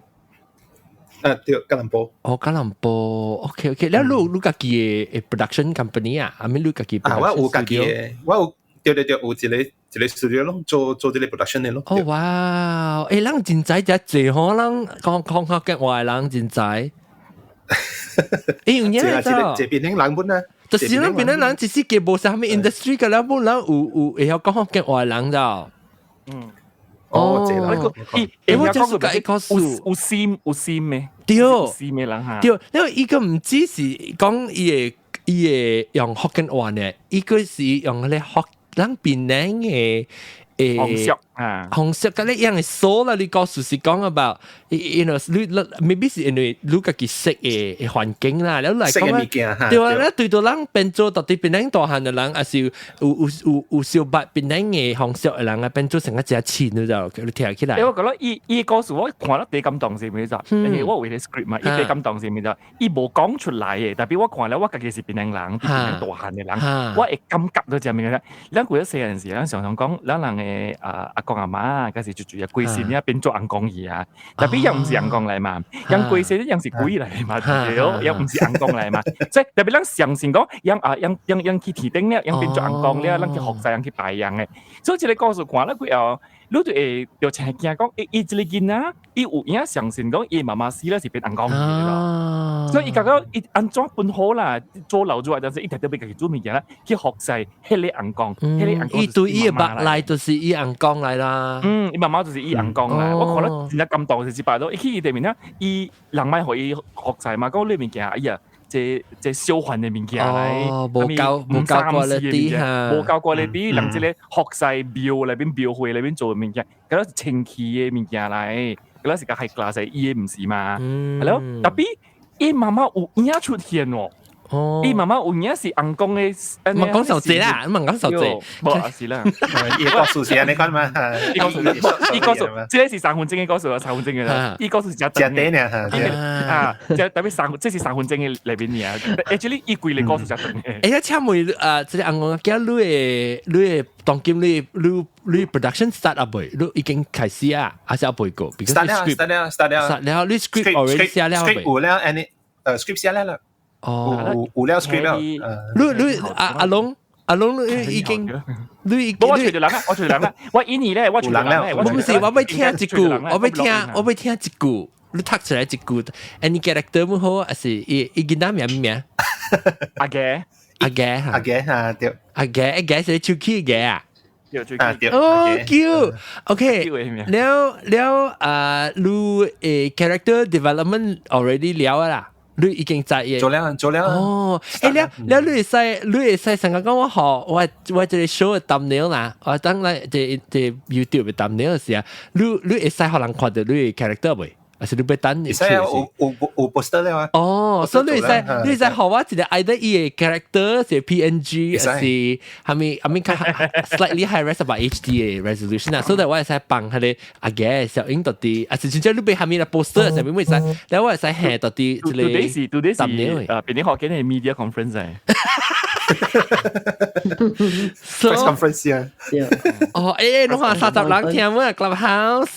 Speaker 7: 啊，對，吉隆坡。
Speaker 1: 哦，吉隆坡，OK OK。了，你你家己的 production company 啊？啊，咪你家己？
Speaker 7: 啊，我有家己的，我有對對對，有一個一個 studio 咯，做做這個 production 的咯。
Speaker 1: 哦，哇！欸，人真濟遮濟吼，人講講福建話的人真濟。欸，有影
Speaker 7: 這這邊人本啊。
Speaker 1: 就是咱檳城人一世界無啥物 industry 個了，無人有有會曉講福建話的人咋？
Speaker 3: 嗯。
Speaker 7: 哦，這啦。
Speaker 1: 欸，我就是共伊講
Speaker 3: 有有心有心的。
Speaker 1: 對。
Speaker 3: 有心的人哈。
Speaker 1: 對，因為伊個毋只是講伊的伊的用福建話呢，伊個是用彼个福咱檳城的。
Speaker 3: 方式啊，
Speaker 1: 方式佮你樣的數啦，你告訴是講 about，you know，你 maybe 是因為你家己識的環境啦，你來講啊，對啊，你對到人變做到底檳城大漢的人，還是有有有有小捌檳城的方式的人啊，變做成個誠親，你就你聽起來。
Speaker 3: 欸，我覺得伊伊故事我看了第感動是咩咋？因為我為了 script 嘛，伊第感動是咩咋？伊無講出來的，但係我看了我家己是檳城人，檳城大漢的人，我會感覺到這物件。咱舊個細漢時，咱常常講，咱人的。嘅啊阿公阿媽，嗰時就住啊規世呢變做尪公去啊，特別又唔是尪公嚟嘛，人規世人是鬼嚟嘛，對，又唔是尪公嚟嘛，即係特別咱相信講，人啊人人人去天頂了，人變做尪公了，人去服侍，人去拜人嘅，所以這個故事看了過後，你就會就真驚講，伊伊這個囡仔，伊有影相信講，伊媽媽死了是變尪公去咯，所以伊感覺伊按怎分好啦，做老做，但是伊特別欲家己煮物件啦，去服侍彼個尪公，彼個尪公。
Speaker 1: 伊對伊的目內就是伊尪公來啦。
Speaker 3: 嗯，伊媽媽就是伊尪公啦。我看了真正感動，是一擺都，伊去伊對面啊，伊人莫予伊服侍嘛，講你物件，哎呀，這這小販的物件來，
Speaker 1: 無夠無夠 quality
Speaker 3: 哈，無夠 quality，人這個服侍廟內邊廟會內邊做的物件，嗰個是清氣的物件來，嗰個是較 high class 的，伊的毋是嘛？係咯，特別伊媽媽有影出現喎。伊媽媽有影是尪公的，
Speaker 1: 毋講受濟啦，毋講受濟，
Speaker 3: 無啊是啦，
Speaker 7: 伊故事是按呢款嘛，
Speaker 3: 伊故事，伊故事，這個是三分鐘的故事啊，三分鐘的，伊故事是真
Speaker 7: 長的呢，
Speaker 3: 啊，這特別三，這是三分鐘的內面爾，actually 伊規個故事真長的。
Speaker 1: 欸，請問啊，這個尪公囝你的當今你你你 production start 啊未？你已經開始啊，還是猶未過
Speaker 7: ？start 了，start 了，start 了
Speaker 1: ，start 了，你 script already 寫了未？
Speaker 7: script 有了，按呢，script 寫了啦。
Speaker 1: 哦，
Speaker 7: 有了 script 了。
Speaker 1: 你你阿阿龍阿龍你已經你已
Speaker 3: 經，我揣著人啊，我揣著人啊，我印尼咧，我揣著人咧，
Speaker 1: 我唔是，我欲聽一句，我欲聽，我欲聽一句，你讀出來一句，any character 毋好，還是伊伊囡仔名名？
Speaker 3: 阿傑，
Speaker 1: 阿傑
Speaker 7: 阿傑哈對，
Speaker 1: 阿傑阿傑是手機嘅啊。
Speaker 7: 啊對，
Speaker 1: 哦，cute，OK，了了啊，你character development already 了啦。你已經知
Speaker 7: 做了做了。
Speaker 1: 哦，欸了了，你會使成日講我學我我這個 show 的 thumbnail 啦，我等來這這 YouTube 的 thumbnail 時啊，你你會使予人看著你的 character 未？還是你欲等？
Speaker 7: 會使啊，有有有 poster 了啊。
Speaker 1: 哦，所以你會使你會使予我一個 either 伊的 character 是 PNG，還是蝦米蝦米較 slightly high res 吧 HD 的 resolution 啊，所以我會使放彼個阿傑小影到底，還是真正你欲蝦米啦 poster 上面會使，然後我會使下到底這個。
Speaker 3: Today 是 today 是檳城學緊的 media conference 誒。
Speaker 7: Press conference 啊。
Speaker 1: 哦，欸，攏看30人聽咩 Clubhouse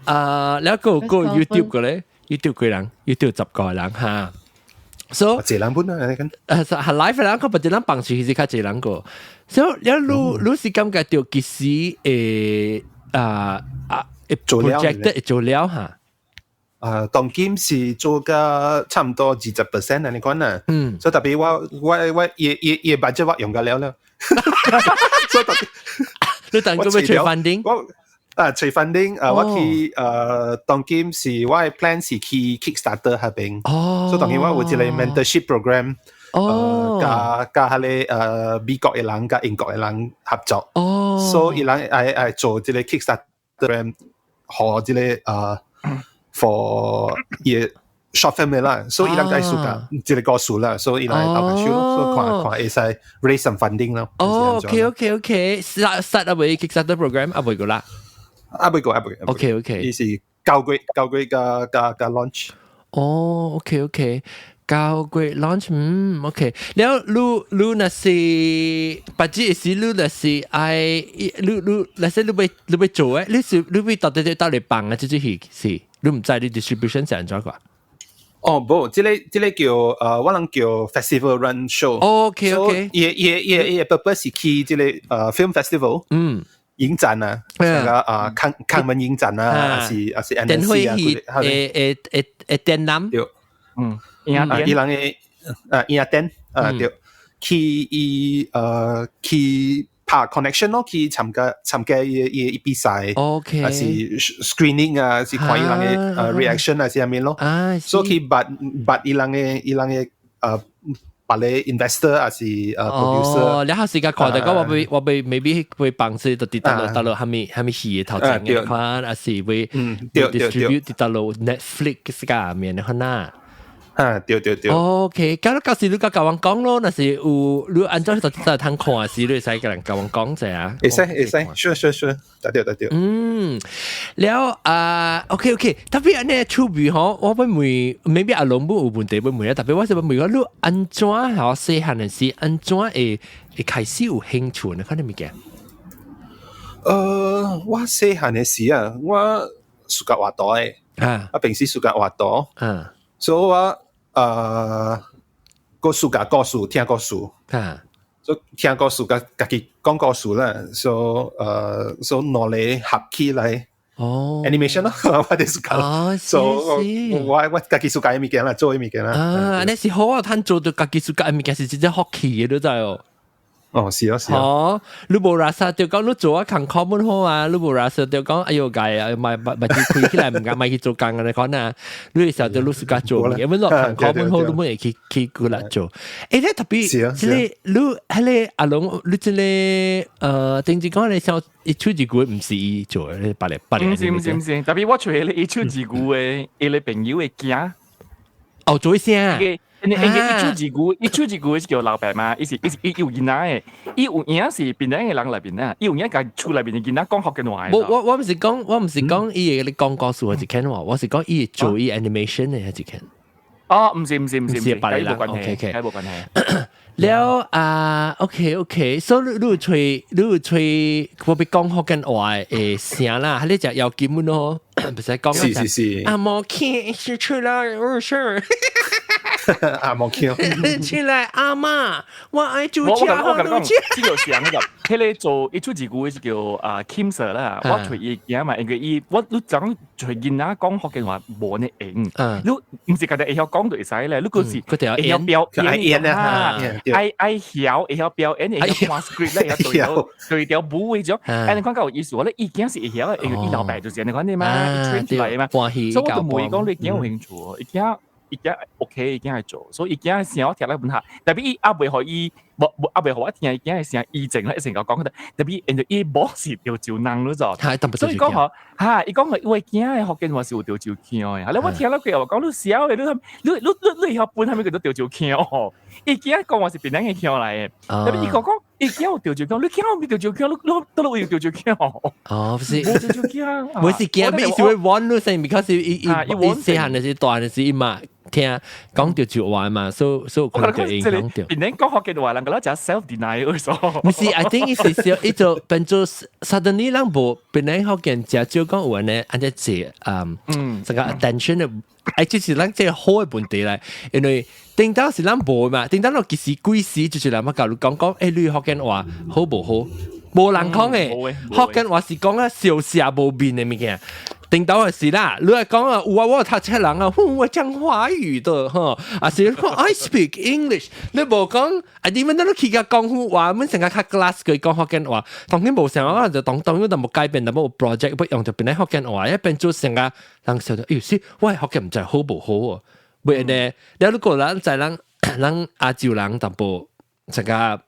Speaker 1: 啊，了個個 YouTube 個咧，YouTube 幾人？YouTube 10個人哈。So
Speaker 7: 一人本啊，你講。
Speaker 1: 係 live 人，佢不一人放出去是較濟人個。所以了你你是感覺著其實啊啊
Speaker 7: 做了
Speaker 1: project 做了哈。
Speaker 7: 啊，當今是做個差唔多20% 啊，你講啊。所以特別我我我伊伊伊 budget 我用個了了。所以特別
Speaker 1: 你等佢欲揣 funding？
Speaker 7: 我啊，揣 funding 啊，我去當今是我的 plan 是去 Kickstarter 彼邊。所以當今我有一個 mentorship program。佮佮彼个美國的人佮英國的人合作。所以伊人愛愛做這個 Kickstarter program，予這個for 伊 short film 的啦，所以伊人愛輸甲這個故事啦，所以伊人會鬥下手，所以看看會使 raise some funding 咯。
Speaker 1: 哦，OK OK OK，start start 啊未 Kickstarter program 啊未過啦。
Speaker 7: 啊未過啊未。
Speaker 1: OK OK。
Speaker 7: 伊是9月9月佮佮佮 launch。
Speaker 1: 哦，OK OK。9月 launch，嗯，OK。了，你你若是別只是你若是愛你你，若是你欲你欲做誒，你是你欲到底到底放啊？這隻戲是你毋知你 distribution 是按怎個？
Speaker 7: 哦，無，這個這個叫我人叫 festival run show。
Speaker 1: OK OK。
Speaker 7: 伊伊伊伊 purpose 是去這個film festival。影展啊，那個啊康康門影展啊，還是還是
Speaker 1: NSC 啊，會會會展覽。
Speaker 7: 對，
Speaker 3: 嗯。
Speaker 7: 影伊人的啊影展啊對，去伊去拍 connection 咯，去參加參加伊伊比賽
Speaker 1: ，OK，
Speaker 7: 還是 screening 啊，是看伊人的reaction 啊，是啥物咯，所以去捌捌伊人的伊人的別個 investor 還是producer，
Speaker 1: 哦，然後時間看到講我欲我欲 maybe 會幫助到佇大陸大陸蝦米蝦米戲的頭前的款，還是會 distribute 佇大陸 Netflix 加面的款啊。
Speaker 7: 啊，對對對。
Speaker 1: OK，咁到時你佮佮阮講咯，若是有你按怎就就通看時，你會使共人佮阮講者啊。
Speaker 7: 會使會使，sure sure sure，對對對對。
Speaker 1: 嗯，了啊，OK OK，特別按呢趣味吼，我欲問，maybe 阿龍本有問題欲問啊，特別我是欲問講你按怎吼細漢的時，按怎會會開始有興趣呢？看你物件。
Speaker 7: 我細漢嘅時啊，我 suka 畫圖嘅，我平時 suka 畫圖，所以我個 suka 故事，聽故事，所以聽故事，家己講故事啦，所以攞嚟合起來。animation 咯，我哋 suka，所以我家己 suka 嘅物件啦，做嘅物件啦。
Speaker 1: 啊，你是好啊，趁做到家己 suka 嘅物件是真正福氣嘅，你知哦。
Speaker 7: 哦，是啊，是啊。
Speaker 1: 哦，你無垃圾就講你做啊工課本好啊，你無垃圾就講哎喲，該啊，咪咪咪開起來唔敢咪去做工嘅，你講啊，你時候就你 suka 做，因為落工課本好，你咪會去過來做。你特別，這個你彼個阿龍，你這個頂一講你像一出一句唔是伊做嘅，你別嚟別嚟。
Speaker 3: 唔是唔是唔是，特別我揣彼個一出一句嘅，伊個朋友嘅囝。
Speaker 1: 哦，做聲。
Speaker 3: 因為一出一句是叫老爸嘛，伊是伊有囡仔嘅，伊有影是檳城嘅人內面啊，伊有影共厝內面嘅囡仔講福建話。
Speaker 1: 我唔是講伊個講故事係一間喎，我是講伊做伊 animation 嘅係一間。
Speaker 3: 哦，唔是唔是唔是
Speaker 1: 唔是，
Speaker 3: 唔是，無關係，無關係。
Speaker 1: 了啊，OK OK，所以你有揣我欲講福建話嘅聲啦，你食腰金咯，唔使講。
Speaker 7: 是是是。
Speaker 1: 阿毛 King 是出來，是。
Speaker 7: 阿毛 King
Speaker 1: 出來，阿媽，我愛煮
Speaker 3: 我我我講，這個聲就，彼個做一出一句是叫啊 Kim Sir 啦，我揣伊囝嘛，因為伊我你講揣囡仔講福建話無呢用，你唔是家己會曉講就會使咧，你嗰是
Speaker 1: 會
Speaker 3: 曉表
Speaker 7: 演啊，
Speaker 3: 愛曉會曉表演，會曉看 script 咧，會曉對條舞嗰種，哎，你看較有意思，我咧伊囝是會曉的，因為伊老爸就是按呢款的嘛，伊 train 出來的嘛，所以我就問伊講你囝有興趣，伊囝 OK，伊囝會做，所以伊囝聲我聽來本下，特別伊猶未予伊，無無猶未予我聽伊囝的聲，以前咧一成個講，特別因為伊某是潮州人咯做，所以講吼，哈，伊講我囝的福建話是有潮州腔的，後來我聽了過後講你痟的，你會曉分啥物叫做潮州腔哦？伊囝講話是檳城的腔來的，特別伊講講伊囝有潮州腔，你囝有沒潮州腔？你佗落位有潮州腔？
Speaker 1: 哦，不是，
Speaker 3: 無潮州腔，
Speaker 1: 唔是驚，伊是會玩你先，because 伊伊伊細漢的時大的時伊嘛聽講潮州話嘛，所以可能就影響到。
Speaker 3: 檳城講福建話，人個咧食 self denial 所。
Speaker 1: 唔是，I think 伊是小，伊就變做 suddenly 人無檳城福建食少講有按呢，按呢濟這個 attention 的，哎，就是咱這個好的問題來，因為頂當是咱無嘛，頂當落其實幾時就是人嘛，假如講講，欸，你福建話好無好？無人講的，福建話是講啊小聲無面的物件。頂到的是啦，你來講啊，有啊，我讀冊人啊，我講華語的，吼，啊是講 I speak English，你無講，啊你們那去甲講福話，阮成個較 class 佢講福建話，當然無想啊，就當當然就無改變，就無 project 不用就變來福建話，一變做成個人想到，哎，是我的福建毋知好無好哦，袂呢，你如果咱在咱亞洲人淡薄這個。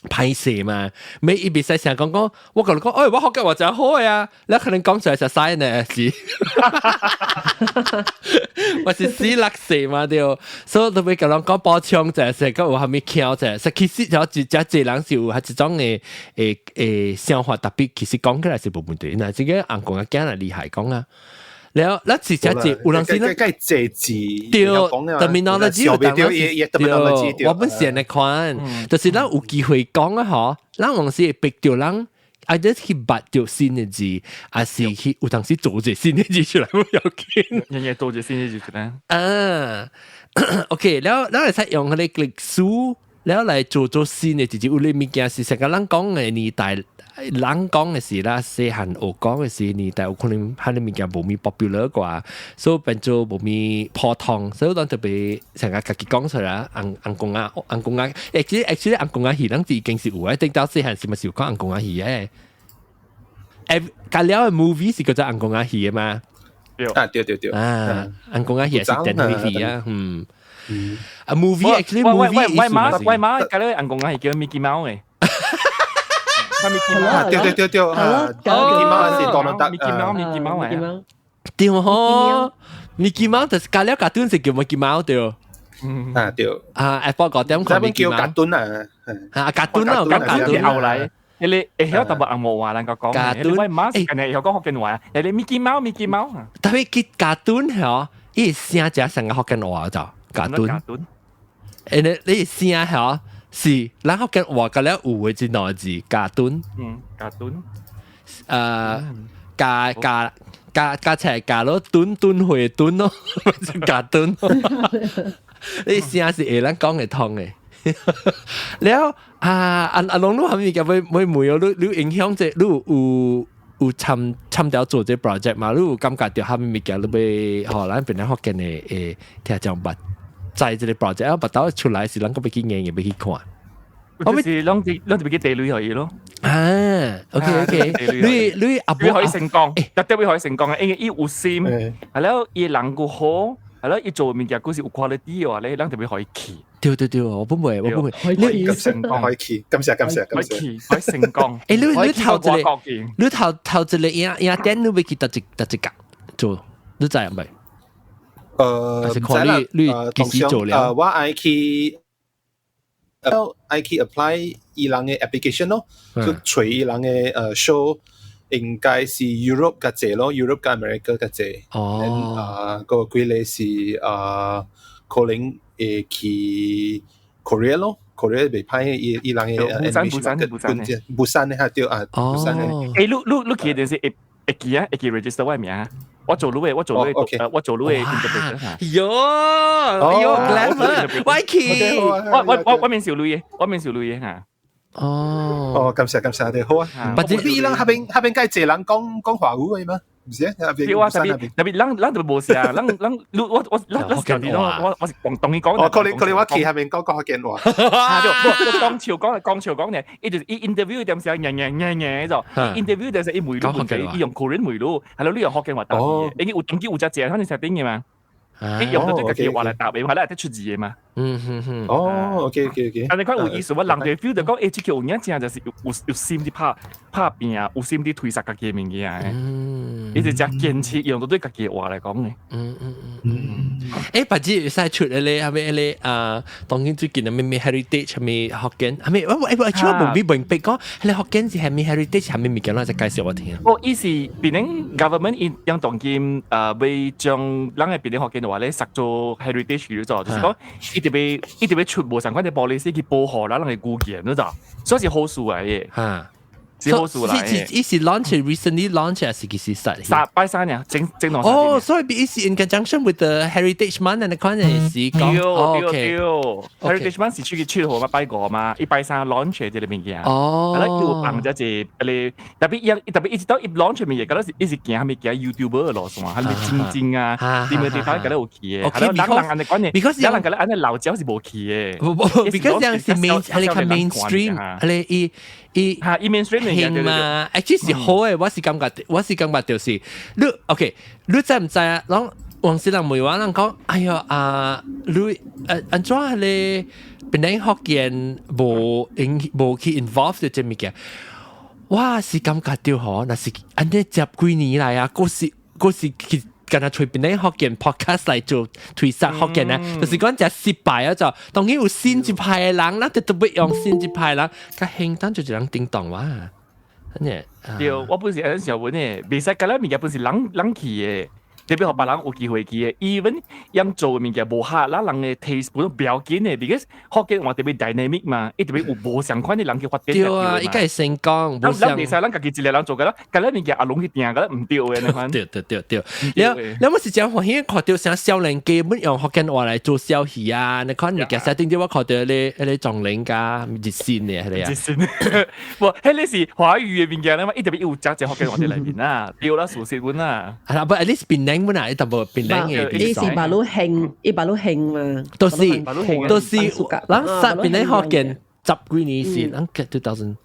Speaker 1: 歹勢嘛，每伊袂使成日講講，我共你講，哎，我福建話真好呀，你可能講出來是使呢，是，我是死六歲嘛對，所以特別共人講補充者，是講有啥物巧者，是其實就一隻濟人是有一種的想法，特別其實講起來是無問題，那這個翁公仔囝來厲害講啊。了，咱是真濟有人是
Speaker 7: 咱該濟字
Speaker 1: 對，terminology 有當對，我本是按呢款，就是咱有機會講啊嗬，咱有時會逼著人，啊，就是去捌著新的字，還是去有當時做一個新的字出來，無要緊。
Speaker 3: 日日做一個新的字出來。
Speaker 1: 啊，OK，了，咱會使用彼個歷史，了來做做新的字，有啲物件是成個人講的年代。人講的是啦，細漢學講的是年代有可能彼個物件無咪 popular 啩，所以變做無咪普通，所以咱特別成個家己講出來，翁公仔翁公仔，actually 翁公仔戲，咱已經是有的，頂到細漢是咪是有講翁公仔戲的？欸，隔了的 movie 是叫做翁公仔戲的嘛？
Speaker 7: 啊，對對對。
Speaker 1: 啊，翁公仔戲是電視戲啊，嗯。啊，movie actually movie
Speaker 3: 我媽我媽隔了翁公仔戲叫 Mickey Mouse 的。
Speaker 7: 對對對對，啊，Mickey Mouse 是當得
Speaker 3: ，Mickey Mouse，Mickey Mouse
Speaker 1: 對吼，Mickey Mouse 就是加了卡通是叫 Mickey Mouse 對。
Speaker 7: 啊對。
Speaker 1: 啊，Apple 個點看
Speaker 7: Mickey Mouse 叫卡通啊，
Speaker 1: 啊卡通啊，卡通
Speaker 3: 後來，你會曉淡薄紅毛話人個講，
Speaker 1: 卡通，
Speaker 3: 我媽是近日會曉講福建話，你 Mickey Mouse，Mickey Mouse。
Speaker 1: 特別佢卡通嗬，伊聲真成個福建話就卡通。
Speaker 3: 卡通。
Speaker 1: 誒你聲嗬？是，咱福建話個了有的這兩個字，卡通。
Speaker 3: 嗯，卡通。
Speaker 1: 加加加加起來加咯，斷斷回斷咯，加斷。你聲是會咱講會通嘅。了啊，阿阿龍，你係咪嘅會會會有你你影響這，你有有參參調做這 project 嘛？你有感覺到啥物物件你欲予咱檳城福建的的聽眾捌知這个 project 啊，捌到出來是咱閣欲去研欲去看。
Speaker 3: 我咪是攏是攏是欲去地雷予伊咯。
Speaker 1: 啊，OK OK，你你阿
Speaker 3: 伯可以成功，絕對會可以成功嘅，因為伊有心，係了，伊人夠好，係了，伊做物件閣是有 quality 嘅話咧，人特別可以去。
Speaker 1: 對對對，我不會，我不會。
Speaker 7: 你成功可以去，感謝感謝感謝。
Speaker 3: 可以成功。
Speaker 1: 欸，你你頭一个，你頭頭一个影影店，你欲去佗一佗一角做，你知未？是看你你幾時做了？
Speaker 7: 我愛去。愛去 apply 伊人的 application 咯，就揣伊人的show，應該是 Europe 較濟咯，Europe 佮 America 較濟。
Speaker 1: 哦。
Speaker 7: 啊，個幾个是啊，可能會去 Korea 咯，Korea 袂歹，伊伊人的
Speaker 3: 釜山，釜山，釜山，
Speaker 7: 釜山的哈對啊，釜山的。
Speaker 3: 欸，你你你去電視會會記啊？會記 register 我的名？我做你的，我做你的，我做你的 interpreter。
Speaker 1: 喲，喲，glamour，我去，
Speaker 3: 我我我我免受鐳的，我免受鐳的哈。
Speaker 1: 哦，
Speaker 7: 哦，感謝感謝，對，好啊。不是伊人彼邊彼邊該濟人講講華語的嗎？毋是啊，
Speaker 3: 對啊，特別特別，咱咱就無啥，咱咱你我我咱咱是我我是廣東語講。
Speaker 7: 哦，可能可能我去彼邊講講福建話。
Speaker 3: 啊，對，我講潮講講潮講呢，伊就是伊 interview 點時候，ញញញញ就，interview 點時伊問你問題，伊用 Korean 問你，係咯，你用福建話答伊，因為有當機有只隻，反正設定的嘛。伊用到這家己話來答的，話咧會出字的嘛。
Speaker 7: 哦，OK OK OK。
Speaker 3: 但係看有意思，我人就 feel 到講，欸，這個有影正就是有有有心佇拍拍拚，有心佇推捒家己的物件的。伊就誠堅持用到對家己的話來講的。
Speaker 1: 欸，別只會使出咧，係咪咧啊？當今最近啊，咩咩 heritage 係咪福建？係咪我我我超無咪明白講，係福建是係咪 heritage 係咪物件？咱再介紹我聽。
Speaker 3: 哦，伊是檳城 government 伊樣當今欲將咱的檳城福建的話咧，設做 heritage 咗，就是講伊特別伊特別出無相款的 policy 去保護咱人的語言，你知？所以是好事來的。是好事來的。
Speaker 1: 伊是 launch recently launch 還是幾時實？
Speaker 3: 三拜三年，整整兩。
Speaker 1: 哦，所以伊是 in conjunction with the Heritage Month 那款是講。
Speaker 3: 對對對，Heritage Month 是出去出號嘛，拜五嘛，伊拜三 launch 這个物件。
Speaker 1: 哦。
Speaker 3: 啊，有放這一個，特別伊特別一直到伊 launch 物件，敢若是伊是行啥物行 YouTuber 的路線，還是真正啊，啲物地方敢若有去的。
Speaker 1: OK，
Speaker 3: 人人按呢講呢
Speaker 1: ，because
Speaker 3: 人人敢若按呢老招是無去的。
Speaker 1: because 這樣是 main，係較 mainstream，係伊伊
Speaker 3: 嚇伊 mainstream
Speaker 1: 興嘛，actually 是好的，我是感覺，我是感覺就是你 OK，你知毋知啊？攏往時人問我，人講，哎喲啊，你按怎咧？檳城福建無影無去 involve 到這物件，我是感覺到吼，若是按呢十幾年來啊，閣是閣是去。敢若揣檳城福建 podcast 來做推捒福建呢，就是講誠失敗啊！就當然有新一派的人，咱就特別用新一派人，較興當就是人叮當哇，真的。
Speaker 3: 對，我本是按呢想問的，袂使佮咱物件本是人人去的，特別予別人有機會去的。even 樣做的物件無合咱人的 taste 本不要緊的，because 福建話特別 dynamic 嘛，伊特別有無相款的人去發展。
Speaker 1: 對啊，伊該會成功。
Speaker 3: 咱咱袂使咱家己一个人做個啦，佮咱物件也攏去定個毋對的那款。
Speaker 1: 對對對對，了了我是誠歡喜看著啥少年家本用福建話來做小戲啊，你看物件設頂啲我看著咧彼个莊林佮熱線的彼个啊。
Speaker 3: 熱線，無，彼个是華語的物件啦嘛，伊特別有誠濟福建話佇內面啊，對啦，事實本啊。
Speaker 1: 啊，不，at least 檳城本啊，伊淡薄檳城的
Speaker 6: 伊是馬路興，伊馬路興嘛。
Speaker 1: 都是都是，咱實檳城福建十幾年是，咱 2000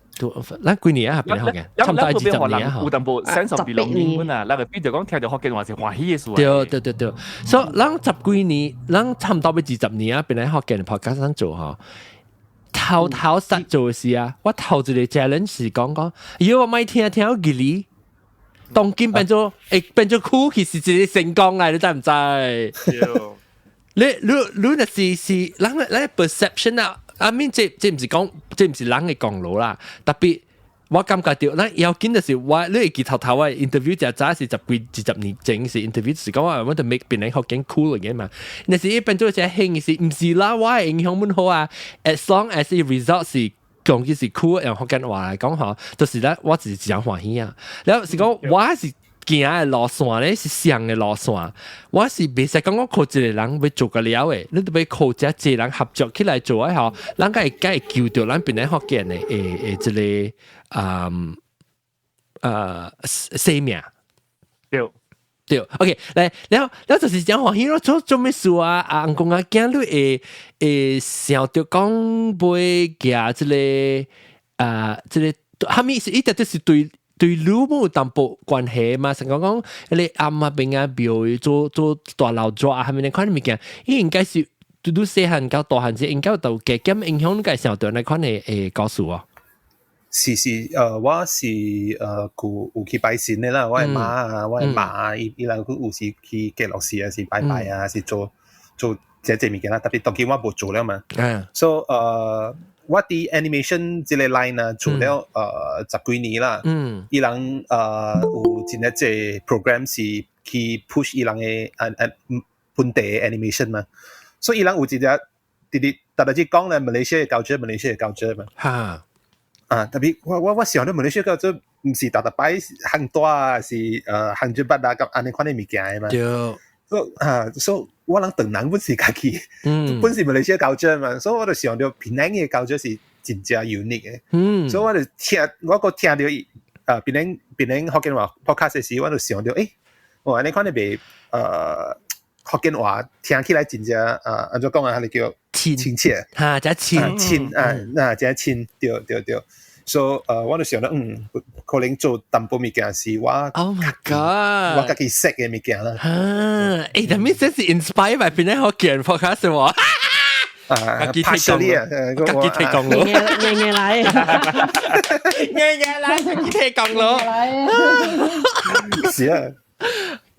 Speaker 1: 咱幾年啊？檳城福建，差不多20年啊。
Speaker 3: 有淡薄 sense of belonging 本啊，咱個比如講聽著福建話是歡喜的事。
Speaker 1: 對對對對，所以咱十幾年，咱差不多欲20年啊，檳城福建 podcast 咱做吼。頭頭實做的事啊，我頭一个 challenge 是講講，喲我莫聽聽義理，當今變做會變做苦，其實一个成功來，你知毋知？你你你若是是人咱 perception 啊，I mean 這這毋是講，這毋是人的功勞啦，特別我感覺著，咱要緊就是我，你會記頭頭我 interview 誠早是十幾二十年前是 interview 是講我 want to make 檳城福建 cool again 嘛，若是伊變做一個興是毋是啦？我的影響本好啊，as long as the result 是講其是酷，用福建話來講吼，就是咧，我是真歡喜啊。然後是講我是行的路線咧，是上的路線，我是袂使講我靠一個人欲做個了的，你都欲靠遮濟人合作起來做的吼，咱才會才會救著咱檳城福建的的這个生命。
Speaker 3: 對。
Speaker 1: 對，OK，來，然後，然後就是真歡喜咯，做做咩事啊？啊，翁公仔囝你會會想著講欲行這个啊，這个，啥物是一直就是對對你無淡薄關係嘛？成講講你阿媽邊啊廟做做大老抓啊，啥物款物件，伊應該是對你細漢到大漢時，應該有加減影響你個想著那款的故事哦。
Speaker 7: 是是，我是有有去拜神的啦，我的媽啊，我的媽啊，伊伊人有時去極樂寺啊，是拜拜啊，是做做這這物件啦。特別當今我無做了嘛。So 我佇 animation 這个 line 啊，做了十幾年啦。伊人有真濟 program 是去 push 伊人的本地 animation 嘛。所以伊人有一隻直直特別是講咧，馬來西亞culture，馬來西亞culture 嘛。啊，特別我我我想到馬來西亞culture 毋是逐逐擺行大啊，是行住筆啊，咁按呢款的物件的嘛。
Speaker 1: 對。
Speaker 7: 所以啊，所以我人唐人本是家己，本是馬來西亞culture 嘛，所以我就想著檳城的culture 是真正 unique 的。所以我就聽，我閣聽著檳城檳城福建話 podcast 的時，我就想著，欸，哦，按呢款的袂福建話聽起來真正按怎講啊，彼个叫
Speaker 1: 親
Speaker 7: 親切，
Speaker 1: 哈，真親
Speaker 7: 親啊，那真親，對對對。所以我就想著，可能做淡薄物件是我
Speaker 1: ，Oh my God，
Speaker 7: 我家己識的物件啦。
Speaker 1: 哈，欸，但係這是 inspired by 檳城福建 podcast 喎。
Speaker 7: 啊，partially 啊，
Speaker 1: 家己提供咯，
Speaker 6: 硬硬來，
Speaker 1: 硬硬來，家己提供咯。
Speaker 7: 是啊。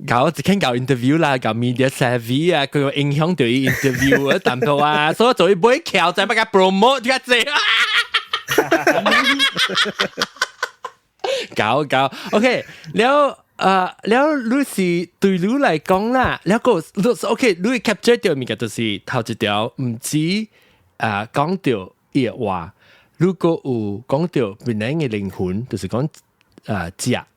Speaker 1: 搞一傾搞 interview 啦，搞 media savvy 啊，佢有影響對 interview 啊，淡薄啊，所以做一買橋就欲共 promote 較濟。搞搞，OK，了了，你是對你來講啦，了個，OK，你 capture 著物件就是頭一條，毋止啊講著伊的話，如果有講著檳城的靈魂，就是講食
Speaker 7: 啊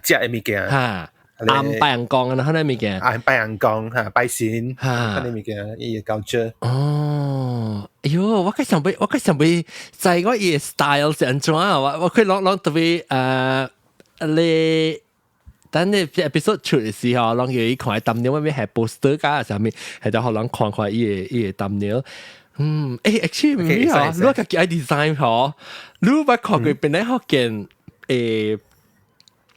Speaker 7: 食的物件
Speaker 1: 哈。暗拜人講啊，彼个物件，
Speaker 7: 暗拜人講哈，拜神，彼个物件，伊的culture。
Speaker 1: 哦，哎喲，我較想欲，我較想欲知我伊的 style 是按怎啊？我我可以攏攏特別你等你 episode 出的時候，攏叫伊看 thumbnail，我欲下 poster 加啥物，係就予人看看伊的伊的 thumbnail。嗯，欸，actually 毋是吼，你家己愛 design 吼，你捌看過檳城福建欸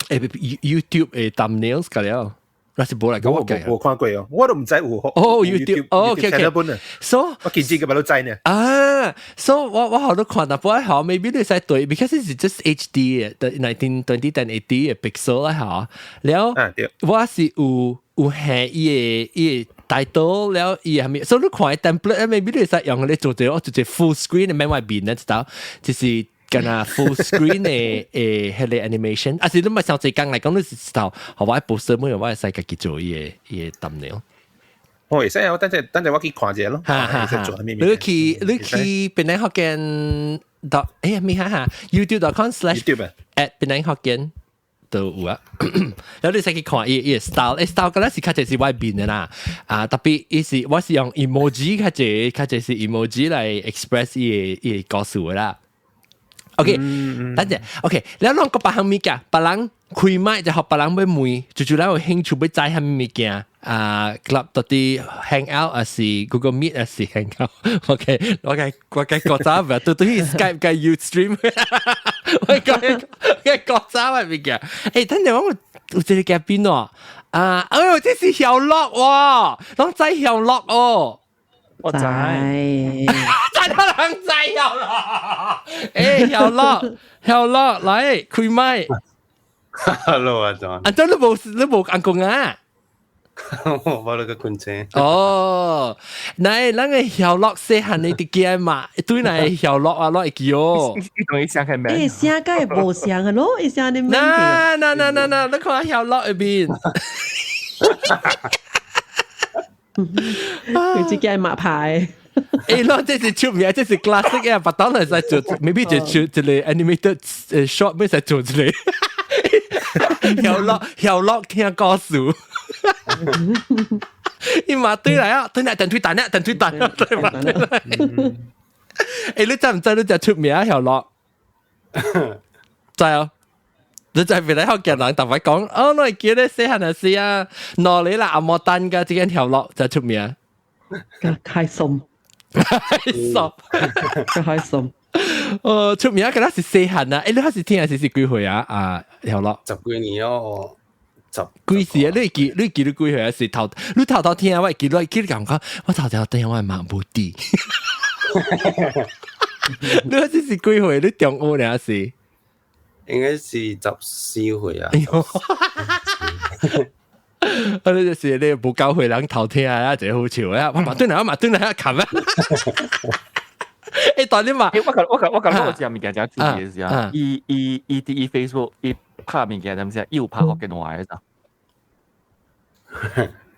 Speaker 1: YouTube 的 thumbnails 個了，那是無來講我
Speaker 7: 無無看過哦，我都毋知有。
Speaker 1: 哦，YouTube，哦，OK OK。
Speaker 7: So 我見這個都知呢。
Speaker 1: 啊，so 我我好多看淡薄好，maybe 你使對，because it's just HD 的 1920 1080 的 pixel 啦，吼。了，我是有有下伊的伊的 title 了，伊係咪？所以你看 template，maybe 你使用來做這個，做這 full screen 的免外面咧，知道？就是敢若 full screen 的彼个 animation，啊是你咪上濟工來講，你是知道，好我 poster 每我會使家己做伊的伊的 thumbnail。
Speaker 7: 哦，會使啊，我等陣等陣我去看一下咯。
Speaker 1: 哈哈哈。你去你去檳城福建 dot 欸咩哈哈 youtube.com/ @檳城福建都有啊。然後你使去看伊伊的 style，欸 style 敢若是較濟是外面的啦。啊，特別伊是我是用 emoji 較濟較濟是 emoji 來 express 伊的伊的故事的啦。OK，等陣，OK，了攏閣別項物件，別人開麥就予別人欲問，就就咱有興趣欲知啥物物件啊，club 到底 Hangout 還是 Google Meet 還是 Hangout？OK，我嘅我嘅國家唔對對 Skype 嘅 Ustream，我講嘅國家嘅物件。欸，等陣我有一個嘉賓哦，啊，哎喲，這是曉樂喎，攏知曉樂哦。
Speaker 3: 我知，
Speaker 1: 知得人知曉樂。欸，曉樂，曉樂，來開麥。
Speaker 2: Hello，阿 John。
Speaker 1: 阿 John 你無你無按講啊？
Speaker 2: 我咧睏醒。
Speaker 1: 哦，來，咱个曉樂細漢的佇囝嘛，對來曉樂啊，攏會記哦。
Speaker 3: 你同伊聲係咩？
Speaker 6: 欸，聲敢會無像啊咯，伊聲你咩？
Speaker 1: 嗱嗱嗱嗱嗱，你看曉樂的面。
Speaker 6: 佢自己係馬牌。
Speaker 1: 欸，啷，這是出名，這是 classic 啊！白當嚟使做，maybe 就做一個 animated short，咩使做一個。曉樂曉樂聽故事。伊嘛對來啊，對來等推蛋啊，等推蛋啊，對嘛對來。欸，你知唔知你就出名啊？曉樂？知啊。你就係嚟學嘅人，特別講，哦，我係記得細漢時啊，攞你啦阿摩丹噶，這間曉樂就出名。
Speaker 6: 開心，
Speaker 1: 開心，
Speaker 6: 開心。
Speaker 1: 哦，出名嗰陣是細漢啊，欸，你開始聽是幾歲啊？啊，曉樂。
Speaker 2: 十幾年哦，十
Speaker 1: 幾時啊？你記你幾歲啊？是頭，你頭頭聽我記，你記你感覺，我頭頭聽我係盲無啲。你嗰時是幾歲？你中學呢是？
Speaker 2: 應該是14歲啊。
Speaker 1: 啊！你就是你無夠歲人頭聽啊，一個好笑啊！我嘛對來，我嘛對來啊，冚啊！欸，但你嘛，
Speaker 3: 我覺我知物件真注意嘅時候，伊伊伊佇伊 Facebook 伊拍物件，知唔知啊？伊有拍福建話嘅咋？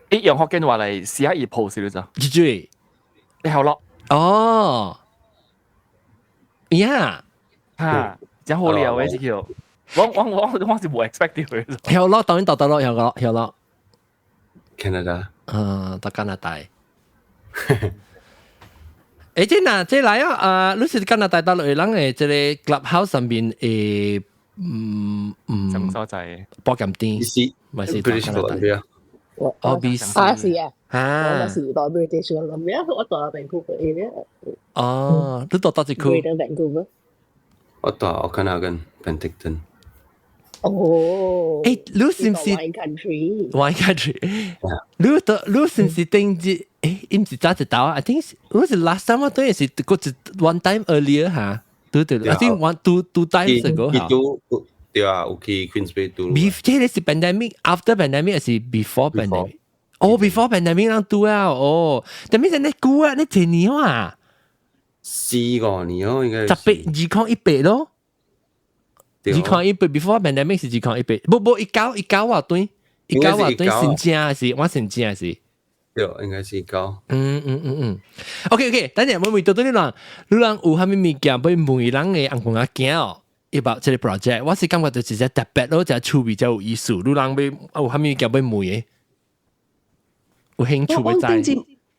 Speaker 3: 伊用福建話嚟寫伊 post 嘅咋？
Speaker 1: 記住，
Speaker 3: 你好咯。
Speaker 1: 哦，呀，
Speaker 3: 嚇，真好料嘅這個，我是無 expect 到嘅。
Speaker 1: 曉咯，當然到到咯，曉咯，曉咯。
Speaker 2: Canada，
Speaker 1: 嗯，到加拿大。欸，這若這來啊，啊，你是加拿大大陸的人的這個 Clubhouse 上面的，
Speaker 3: 什麼所在？
Speaker 1: 波金店，咪是
Speaker 2: British Columbia。
Speaker 1: 哦，BC。
Speaker 8: 啊，是啊，我是在 British Columbia，我住 Vancouver area。
Speaker 1: 哦，你住佗一區
Speaker 8: ？Greater Vancouver。
Speaker 2: 我住 Okanagan Penticton。
Speaker 8: 哦，
Speaker 1: 欸，你是唔是
Speaker 8: Wine Country？
Speaker 1: Wine Country，你是唔是頂日？欸，毋是早一道啊？I think 我是 last time 我等於是個一 one time earlier 嚇，對對，I think one two times ago 嚇。
Speaker 2: 對啊，有去 Queens Bay 拄。
Speaker 1: Before 這個是 pandemic，after pandemic 還是 before pandemic？哦，before pandemic 人拄啊，哦，但係你久啊，你幾年啊？
Speaker 2: 4個年哦，應該。
Speaker 1: 十八2018咯。2018 before pandemic 是2018，無無1919啊對，一九啊對，新正是，我新正是。
Speaker 2: 對，應該是19。
Speaker 1: 嗯嗯嗯嗯。OK OK，等陣我問到你人，你人有啥物物件欲問人的翁公仔囝哦？about 這個 project，我是感覺就是只特別咯，只趣味，只有意思。你人欲有啥物件欲問的？有興趣欲知？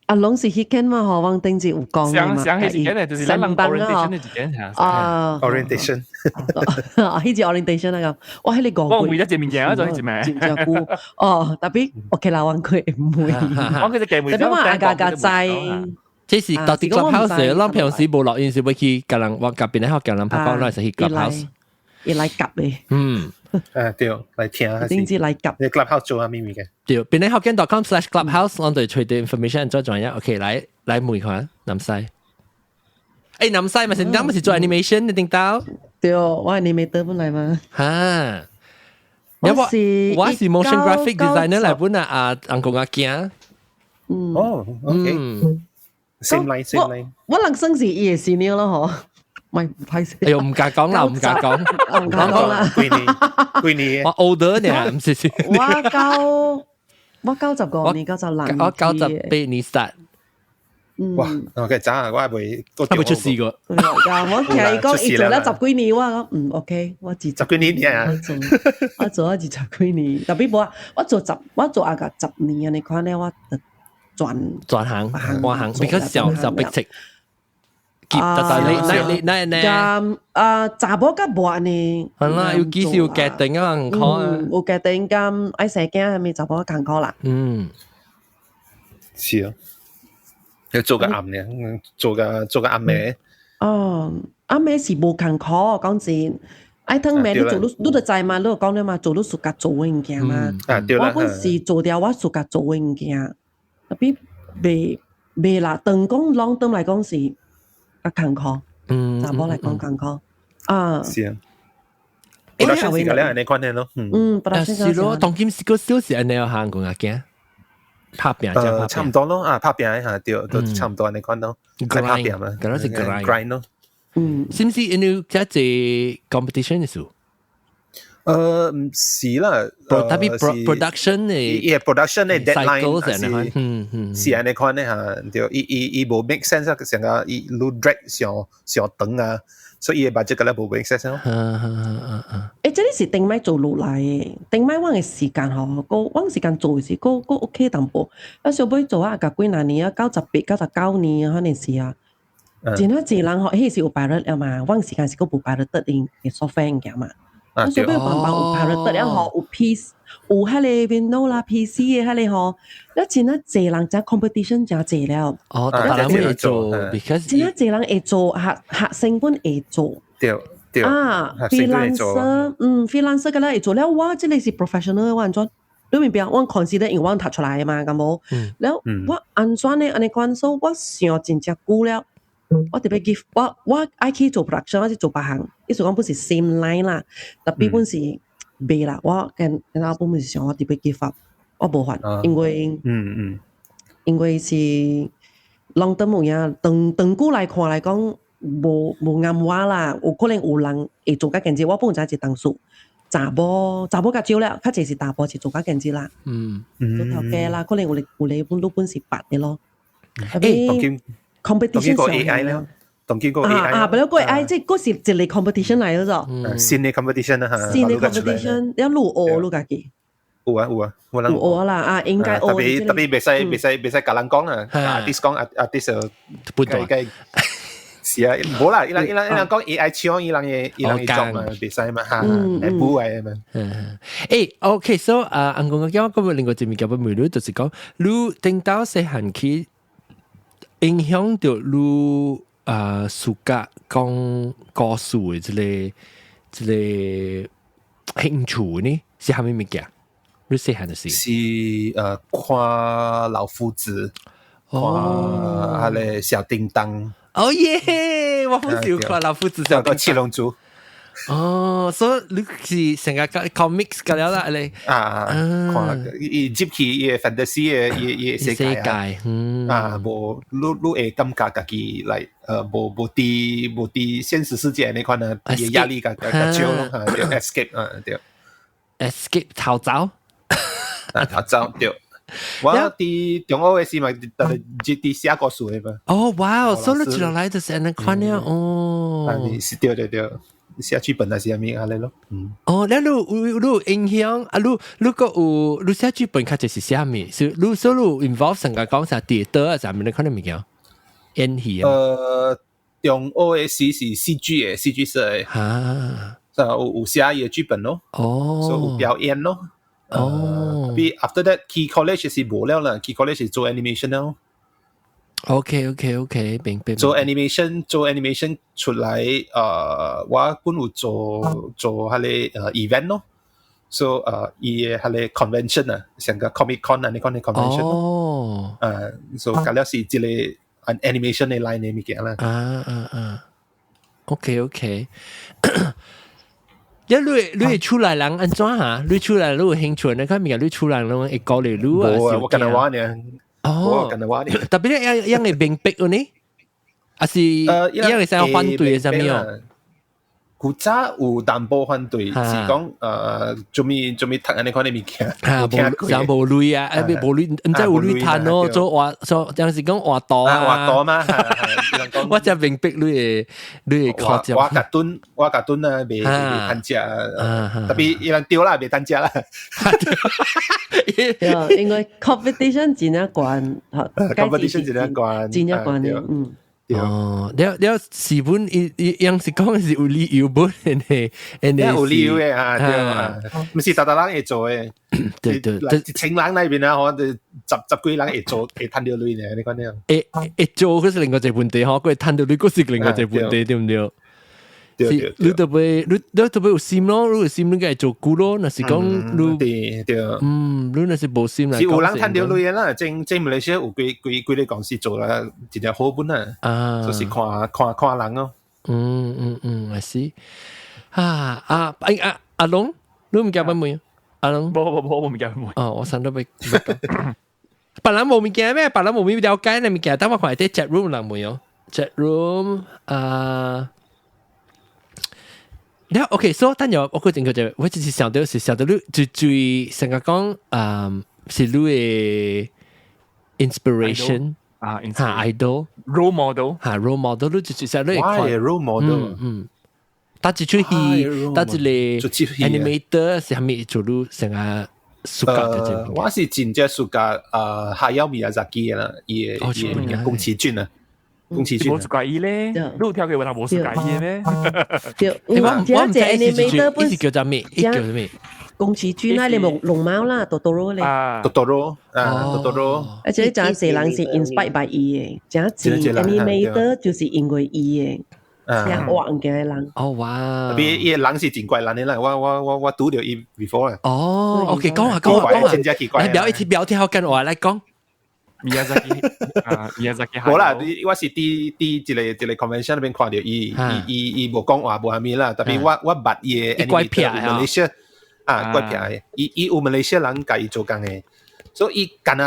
Speaker 6: 阿龍是彼間嘛？嗬，我頂次有講
Speaker 3: 嘛。上上彼一間咧，就是咱人 orientation 的一間嚇。
Speaker 6: 啊
Speaker 7: ，orientation。
Speaker 6: 啊，彼隻 orientation 那個，我喺你講。
Speaker 3: 我為咗一物件，做彼一咩？
Speaker 6: 真正久哦，特別 OK 啦，我佢唔會。
Speaker 3: 我佢就記
Speaker 6: 特別我阿家家知。
Speaker 1: 這是到底 clubhouse，咱平時無錄音是欲去共人，我夾邊咧學共人拍講，咱是去 clubhouse。
Speaker 6: 伊來夾的。
Speaker 7: 誒對，來聽下
Speaker 6: 先。至來夾。
Speaker 7: 你 clubhouse 做啥物物件？
Speaker 1: 對，邊咧學見 .com/clubhouse，咱就揣著 information 做專業。OK，來來問看南西。欸，南西嘛是，咱嘛是做 animation 你聽到？
Speaker 6: 對，我 animator 本來嘛。
Speaker 1: 哈。
Speaker 6: 我是
Speaker 1: 我是 motion graphic designer 來本啊，啊，翁公仔囝。
Speaker 6: 嗯。
Speaker 7: 哦，OK。Same line, same line。
Speaker 6: 我人生是伊的 senior 咯，嗬。唔係歹勢。
Speaker 1: 哎呦，唔敢講啦，唔敢講，
Speaker 6: 唔敢講啦。
Speaker 7: 幾年？幾年？
Speaker 1: 我 older 呢，唔是是。
Speaker 6: 我95年96年。
Speaker 1: 我98年 start。
Speaker 7: 哇！我嘅早啊，我還未，
Speaker 1: 我未出世過。
Speaker 6: 我聽伊講，伊做了十幾年，我講嗯 OK，我自
Speaker 7: 十幾年啊。
Speaker 6: 我做咗二十幾年，特別無啊，我做阿個十年啊，你看咧，我就轉
Speaker 1: 轉行換行，比較小小逼職。啊！你你你你
Speaker 6: 咁啊，查某較無呢？
Speaker 1: 係啦，有幾時有決定啊？唔可
Speaker 6: 有決定咁愛生囝係咪查某艱苦啦？
Speaker 7: 是啊，要做個暗呢，做個暗暝。
Speaker 6: 哦，暗暝是無艱苦，講真。愛湯暝你做你你就知嘛？你有講了嘛？做你自家做的物件嘛。
Speaker 7: 啊對啦。
Speaker 6: 我本是做掉我自家做的物件，特別袂袂啦。當講 long term 來講是較艱苦，查某來講艱苦啊。
Speaker 7: 是啊。我當時個兩人觀念咯。
Speaker 6: 嗯，
Speaker 1: 是咯，當今是個小時按呢行講阿囝。拍拚，
Speaker 7: 差唔多咯，啊，拍拚嚇對，都差唔多按呢款咯。拍拚嘛，
Speaker 1: 嗰是 grind
Speaker 7: grind 咯。
Speaker 1: 是唔是因為這濟 competition 的事？
Speaker 7: 毋是啦，
Speaker 1: 特別 production 嘅，
Speaker 7: 伊 production 嘅 deadline 是，是按呢款的嚇，對，伊伊伊無 make sense 啊，成個伊愈 drag 上上長啊，所以伊嘅 budget 個咧無 make sense 咯。
Speaker 6: 這裡是頂擺做落來的，頂擺阮的時間吼，閣阮時間做時，閣閣 OK 淡薄。啊，小尾做啊，甲幾若年啊，98、99年啊，可能是啊。真啊濟人吼，彼時有 pirate 了嘛，阮時間是閣無 pirate 的 software 物件嘛。啊，小尾有慢慢有 pirate 了吼，有 PC，有彼个 Windows 啦 PC 的彼个吼，了真啊濟人真 competition 真濟了。
Speaker 1: 哦，大人會做，because
Speaker 6: 真啊濟人會做，學學生本會做。
Speaker 7: 對對。
Speaker 6: 啊，freelancer，freelancer 個咧會做了，我這個是 professional，我按怎？你明白？我 consider 因為我讀出來的嘛，敢無？了我按怎呢？按呢款所以我想真正久了。我特別 give 我我愛去做 production，我是做別項，意思講本是 same line 啦，特別本是袂啦。我跟跟老本是想我特別 give up，我無法，因為因為是 long term 有影，長長久來看來講，無無啱我啦。有可能有人會做較堅持，我本知一同事，查某查某較少了，較濟是查埔是做較堅持啦。做頭家啦，可能有咧有咧本都本是白的咯。
Speaker 7: 欸
Speaker 6: competition
Speaker 7: 過 AI 咧，當見過 AI
Speaker 6: 啊，不了過 AI，這個是一個 competition 來的咗。
Speaker 7: 新的 competition 啊，
Speaker 6: 新的 competition，了你學你家己。
Speaker 7: 有啊有啊，我
Speaker 6: 有學啦啊，應該學。
Speaker 7: 特別特別袂使袂使袂使共人講啊，artist 講 artist
Speaker 1: 不對。
Speaker 7: 是啊，無啦，伊人伊人伊人講 AI 搶伊人的伊人的 job 嘛，袂使嘛，嚇，會補來嘛。
Speaker 1: 欸，OK，so 啊，翁公叫我講另外一物件欲問你，就是講你頂到細漢起影響著你啊，暑假講故事的這个這个興趣呢，是啥物物件？你細漢的時
Speaker 7: 是看老夫子，看彼个小叮當。
Speaker 1: 哦耶！我好喜歡看老夫子小
Speaker 7: 叮當。七龍珠。
Speaker 1: 哦，所以你是成個 comics 個了啦，你
Speaker 7: 啊，看伊入去伊个 fantasy 的伊伊世界
Speaker 1: 啊，
Speaker 7: 啊，無你你會感覺家己來無無佇無佇現實世界那款啊，伊壓力較較少咯，嚇，對 escape 啊，對
Speaker 1: ，escape 逃走，
Speaker 7: 啊逃走對。我佇中學的時嘛，特別佇寫故事的嘛。
Speaker 1: 哦，哇，所以你一路來就是按呢款了，哦，
Speaker 7: 啊，是對對對。寫劇本還是啥物按呢咯？
Speaker 1: 哦，了你有你有影響啊？你你閣有你寫劇本較濟是啥物？是你所以你 involve 成個講啥 theatre 啊？啥物你可能物件演戲啊？
Speaker 7: 中學的時是戲劇的，戲劇社的，就有有寫伊的劇本咯。所以有表演咯。比 after that 去 college 是無了啦，去 college 是做 animation 咯。
Speaker 1: OK，明白。
Speaker 7: 做 animation 做 animation 出來，我本有做做彼个event 咯，所以伊的彼个 convention 啊，像個 Comic Con 啊，你講的 convention
Speaker 1: 哦，
Speaker 7: 所以嗰了是一個 animation 的 line 的物件啦。
Speaker 1: 啊啊啊，OK。一你你厝內人按怎嚇？你厝內你有興趣？你看物件你厝內人會鼓勵你啊？
Speaker 7: 我跟你話呢。
Speaker 1: 哦，特別咧，樣會明白呢？還是樣會使反對的啥物哦？
Speaker 7: 古早有淡薄反對，是講做咩做咩讀按呢款的物件，
Speaker 1: 無像無鐳啊，啊無鐳，毋知有鐳趁咯，做畫做，有時講畫圖
Speaker 7: 啊，畫圖嘛，
Speaker 1: 我才明白你的你的考
Speaker 7: 我畫頓，我畫頓啊，袂袂趁食，特別伊人對啦，袂趁食啦。
Speaker 6: 對，因為 competition 真正懸
Speaker 7: ，competition 真正懸，
Speaker 6: 真正懸的，嗯。
Speaker 1: 哦，了了，是本伊伊樣是講是有理由本的，
Speaker 7: 有理由的啊，對啊，毋是逐逐人會做的，
Speaker 1: 對對，
Speaker 7: 一千人內面啊，嗬，十十幾人會做，會趁著鐳呢，你講呢？
Speaker 1: 會會做，閣是另外一個問題吼，閣會趁著鐳，閣是另外一個問題，對毋對？
Speaker 7: 對，
Speaker 1: 你特別你你特別有心咯，你有心你該做久咯，若是講你
Speaker 7: 對對，
Speaker 1: 你若是無心來，
Speaker 7: 是有人趁著鐳的啦，正正馬來西亞有幾幾幾个公司做啦，一個好本啊，就是看看看人咯。
Speaker 1: 嗯嗯嗯，係啊啊啊阿龍，你毋驚問阿龍？
Speaker 3: 無無無，我毋驚問。
Speaker 1: 哦，我想都欲別人無物件咩？別人無物了解的物件，等我看佇 chat room 人問哦，chat room 啊。你 OK，所以等陣我決定佢就，我就是想到是想到你最最成日講，是你嘅 inspiration
Speaker 3: 啊，
Speaker 1: 嚇 idol
Speaker 3: role model
Speaker 1: 嚇 role model，你最最成日
Speaker 7: 我嘅 role model，
Speaker 1: 搭一出戲，搭一個 animator 是蝦米做你成日暑假嘅？
Speaker 7: 我是真正暑假海妖米亞扎基啦，伊嘅伊嘅宮崎駿啊。宮崎駿
Speaker 3: 無介意咧，你有聽過話無介意咩？
Speaker 6: 對，
Speaker 1: 我我唔知伊是叫做咩？伊叫做咩？
Speaker 6: 宮崎駿啦，你龍龍貓啦，多多羅咧，
Speaker 7: 多多羅啊，多多羅。
Speaker 6: 而且真濟人是 inspired by 伊嘅，真濟 animator 就是因為伊嘅。像畫物件的人。
Speaker 1: 哦哇！
Speaker 7: 特別伊個人是真怪人的啦，我拄著伊 before 啊。
Speaker 1: 哦，OK，講下講下講下，
Speaker 7: 真正奇怪。
Speaker 1: 你表一表聽好跟我來講。
Speaker 3: 宮崎啊，宮崎。
Speaker 7: 無啦，我是佇佇一個一個 convention 那邊看著伊，伊伊伊無講話無啥物啦。特別我我捌伊的 animator Malaysia 啊，怪癖的，伊伊有 Malaysia 人共伊做工的，所以伊敢若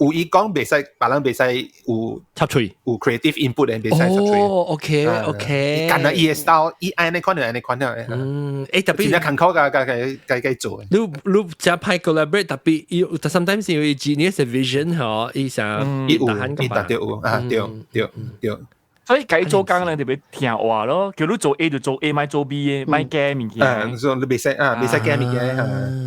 Speaker 7: 有伊講袂使，別人袂使有
Speaker 1: 插喙，
Speaker 7: 有 creative input 的袂使插喙。
Speaker 1: 哦，OK OK，
Speaker 7: 敢若伊的 style，伊按呢款就按呢款了。
Speaker 1: 嗯，欸，特別
Speaker 7: 真正艱苦共共共共做。
Speaker 1: 你你真歹 collaborate，特別伊 sometimes 因為 genius vision 嗬，伊想
Speaker 7: 伊有，伊達到有啊，對對對。
Speaker 3: 所以共做工咧特別聽話咯，叫你做 A 就做 A，莫做 B 的，莫加物件。
Speaker 7: 嗯，所以你袂使啊，袂使加物件。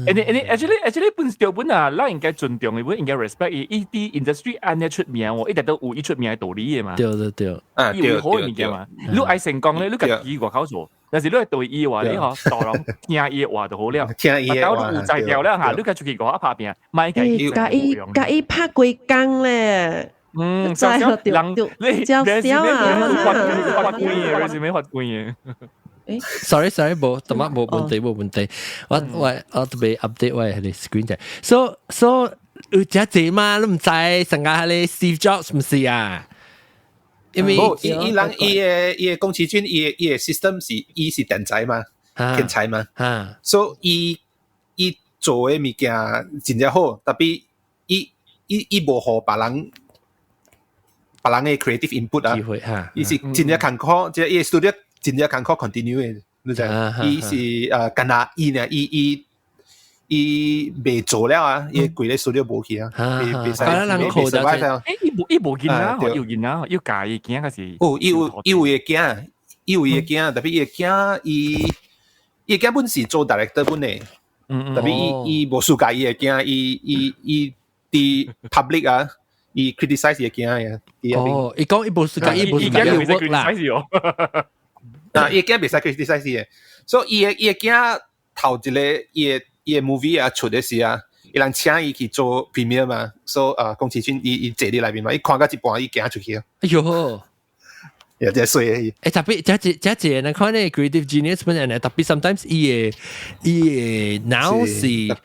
Speaker 3: 誒你 actually 本對本啊，咱應該尊重伊，本應該 respect 伊。伊佇 industry 按呢出名喎，一直都有伊出名的道理的嘛。
Speaker 1: 對對對，
Speaker 7: 啊，
Speaker 3: 伊有好的物件嘛。你愛成功咧，你家己外口做。但是你愛對伊的話，你嗬，大人聽伊的話就好了。
Speaker 7: 聽伊的話。
Speaker 3: 你有才調了嚇，你家出去外口拍拚，莫共伊。
Speaker 6: 共伊共伊拍幾工咧。
Speaker 3: 嗯，少少人你
Speaker 6: 少少啊，
Speaker 3: 發規嘅，resume 發規嘅。
Speaker 1: Sorry sorry，無，怎麼無問題無問題。我我我特別 update 我係 screen 啫。So so 有遮濟嘛，你毋知成個係 Steve Jobs 毋是啊？因為
Speaker 7: 伊伊人伊的伊的宮崎駿伊的伊的 system 是伊是天才嘛，天才嘛，所以伊伊做的物件真正好，特別伊伊伊無予別人。別人的 creative input 啊，伊是真正艱苦，即係伊 studio 真正艱苦 continue 的，你知？伊是干焦伊呢，伊伊伊袂做了啊，伊規個 studio 無去啊，袂袂使袂 survive
Speaker 3: 啊。欸，伊無伊無囡仔，有囡仔，有家己囝還是？
Speaker 7: 有，伊有伊有伊的囝，伊有伊的囝，特別伊的囝，伊伊的囝本是做 director 本的，特別伊伊無輸家伊的囝，伊伊伊佇 public 啊。伊 criticize 伊囝呀，
Speaker 1: 哦，伊講伊無輸家，伊無輸家有 work 啦。
Speaker 7: 啊，伊囝袂使 criticize 伊的，所以伊的伊的囝頭一個伊的伊的 movie 啊出的時啊，伊人請伊去做 premiere 嘛，所以啊，宮崎駿伊伊坐佇內面嘛，伊看到一半伊行出去啊。
Speaker 1: 哎喲，
Speaker 7: 有隻衰伊。
Speaker 1: 欸，特別這一這一個人看呢 creative genius 本人特別 sometimes 伊的伊的腦是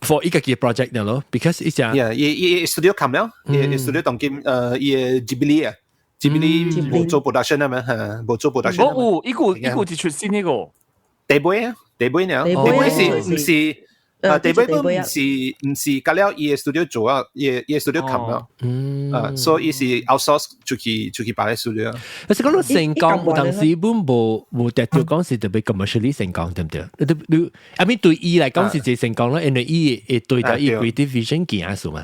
Speaker 1: for 伊家己 project 咯，because 伊只，
Speaker 7: yeah，伊伊 studio 冚了，伊 studio 當今伊 Ghibli 啊，Ghibli 無做 production 啊嘛，嚇，無做 production。
Speaker 3: 無有，伊個伊個一出新那個，
Speaker 7: 第尾啊，第尾呢？第尾是毋是？啊，第尾本毋是毋是，隔了伊的 studio 做啊，伊伊 studio 冚了，啊，所以伊是 outsource 出去出去別個 studio。
Speaker 1: 其實講到成功，有當時本無無特著講是特別 commercially 成功，對唔對？你你，I mean 對伊來講是一個成功咯，因為伊會對著伊 creative vision 行數嘛。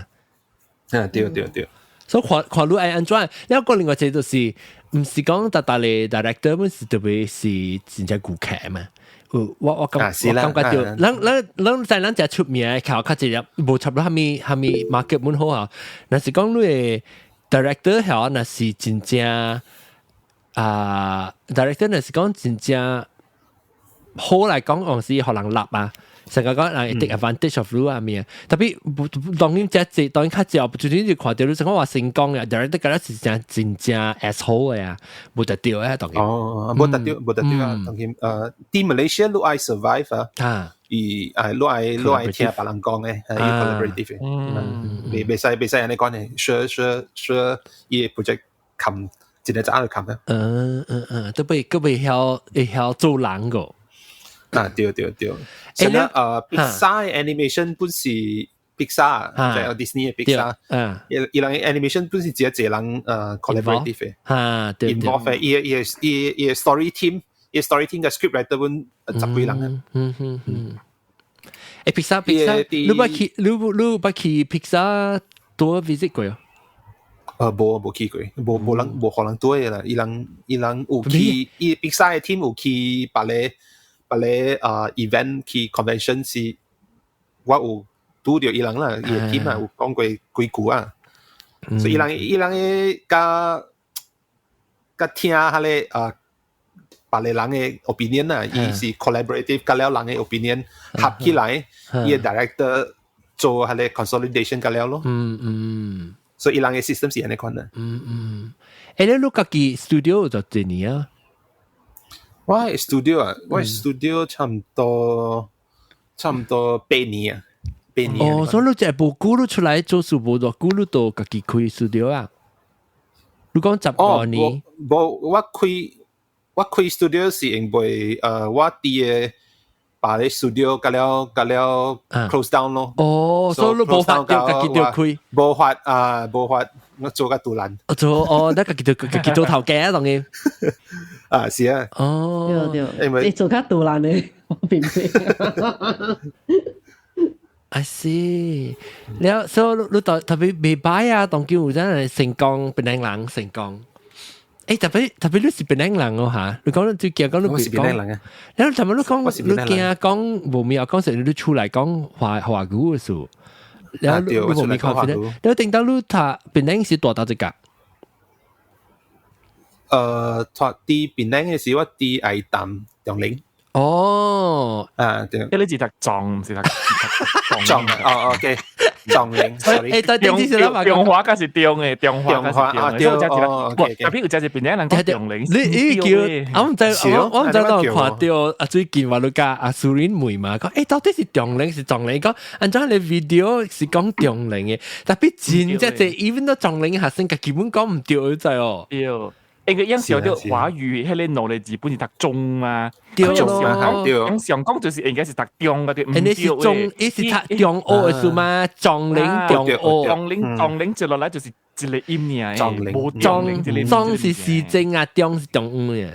Speaker 7: 啊，對對對。
Speaker 1: 所以看看你愛按怎，了個另外一個就是，毋是講逐逐個 director 本是特別是真正顧客嘛。我我感我感覺到，咱咱咱在咱遮出名，靠較濟粒，無差不多蝦米蝦米 market 本好啊。若是講你的 director 曉，若是真正啊，director 若是講真正好來講，往時予人立啊。成個講人會 take advantage of 你啊咩？特別當然遮濟，當然較少，最緊要看到你成講話成功嘅，director 覺得是真真正 asshole 嘅啊，無得著啊，當然。
Speaker 7: 哦，無得著，無得著啊！當然，佇 Malaysia 你愛 survive 啊，伊啊，你愛你愛聽別人講嘅，要 collaborative 嘅，袂袂使袂使按呢講嘅，說說說伊個 project 冚一個早就冚啊。
Speaker 1: 嗯嗯嗯，特別閣袂曉會曉做人個。
Speaker 7: 啊，對對對，現在Pixar animation 本是 Pixar，就係 Disney 嘅 Pixar，伊伊人 animation 本是一個一個人collaborative 嘅，
Speaker 1: 啊，對
Speaker 7: involve 嘅，伊個伊個伊伊個 story team，伊 story team 嘅 script writer 本十幾人啊。
Speaker 1: 嗯嗯嗯。誒，Pixar， 你捌去 Pixar 多 visit 過啊？
Speaker 7: 無去過，無可能對啦。伊人有去，伊 Pixar 嘅 team 有去別個event 去 convention 是，我有拄著伊人啦，伊嘅 team 啊有講過幾句啊。所以伊人嘅佮聽彼個別個人嘅 opinion 啊，伊是 collaborative 佮了人嘅 opinion 合起來，伊嘅 director 做彼個 consolidation 佮了咯。所以伊人嘅 system 是按呢款的。
Speaker 1: 嗯嗯。你家己 studio 就幾年啊？
Speaker 7: 我 studio 啊，我 studio 差唔多8年啊，8年。
Speaker 1: 哦，所以你這無久你出來做事無多久，你就家己開 studio 啊？你講15年？
Speaker 7: 無，我開 studio 是因為我佇個別個 studio 甲了 close down 咯。
Speaker 1: 哦，所以你無法就家己就開。
Speaker 7: 無法啊，無法，我做較獨難。
Speaker 1: 做哦，你家己做頭家啊，當然。
Speaker 7: 啊，是啊。
Speaker 1: 哦，
Speaker 6: 對對，你做較獨難的，我明白。
Speaker 1: 啊是，了所以你特別袂歹啊，當今有陣係成功，檳城人成功。特別你是檳城人哦嚇，你講你最驚講你
Speaker 7: 我是檳城人啊。
Speaker 1: 然後尋日你講你驚講無咩講成你出來講華語嘅事，然後你無咩 confident，你頂到你讀檳城是大到這個。
Speaker 7: 讀佇檳城嘅時，我佇愛淡長齡。
Speaker 1: 哦，
Speaker 7: 啊對。
Speaker 3: 你是讀壯，毋是讀
Speaker 7: 壯哦，OK，壯齡。
Speaker 1: 但係
Speaker 3: 中華才是中的，中華才是中的。
Speaker 7: 對哦，
Speaker 3: 特別有只是檳城人講中齡。
Speaker 1: 你叫我毋知道看到啊，最近話你共阿蘇林問嘛，講到底是中齡是壯齡？講按怎你 video 是講中齡的，特別真正濟，even 到壯齡學生，基本講毋對，知哦。
Speaker 3: 對。因為影響到華語，彼個兩个字本是讀中嘛，
Speaker 1: 對
Speaker 3: 咯，對。上講就是應該是讀中嘅，對，毋對。
Speaker 1: 是中，伊是讀中學的意嘛，中齡中學。
Speaker 3: 中齡中齡接落來就是一個音爾，無
Speaker 1: 中中是市政啊，中是中央嘅。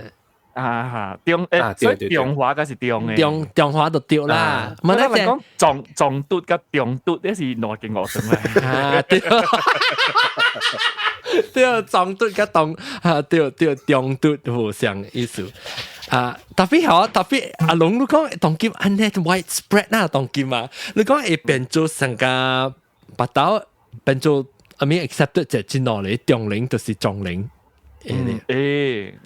Speaker 3: 啊哈，中所以中華才是中的。
Speaker 1: 中華就對啦。
Speaker 3: 唔係講撞嘟佮中嘟，這是兩間學堂咧。
Speaker 1: 啊對。對，撞嘟佮中啊，對對，中嘟無相意思啊。特別好，特別阿龍你講當今按呢 widespread 啦，當今啊，你講會變做成個白刀變做 I mean accepted 就真落嚟，中齡就是中齡。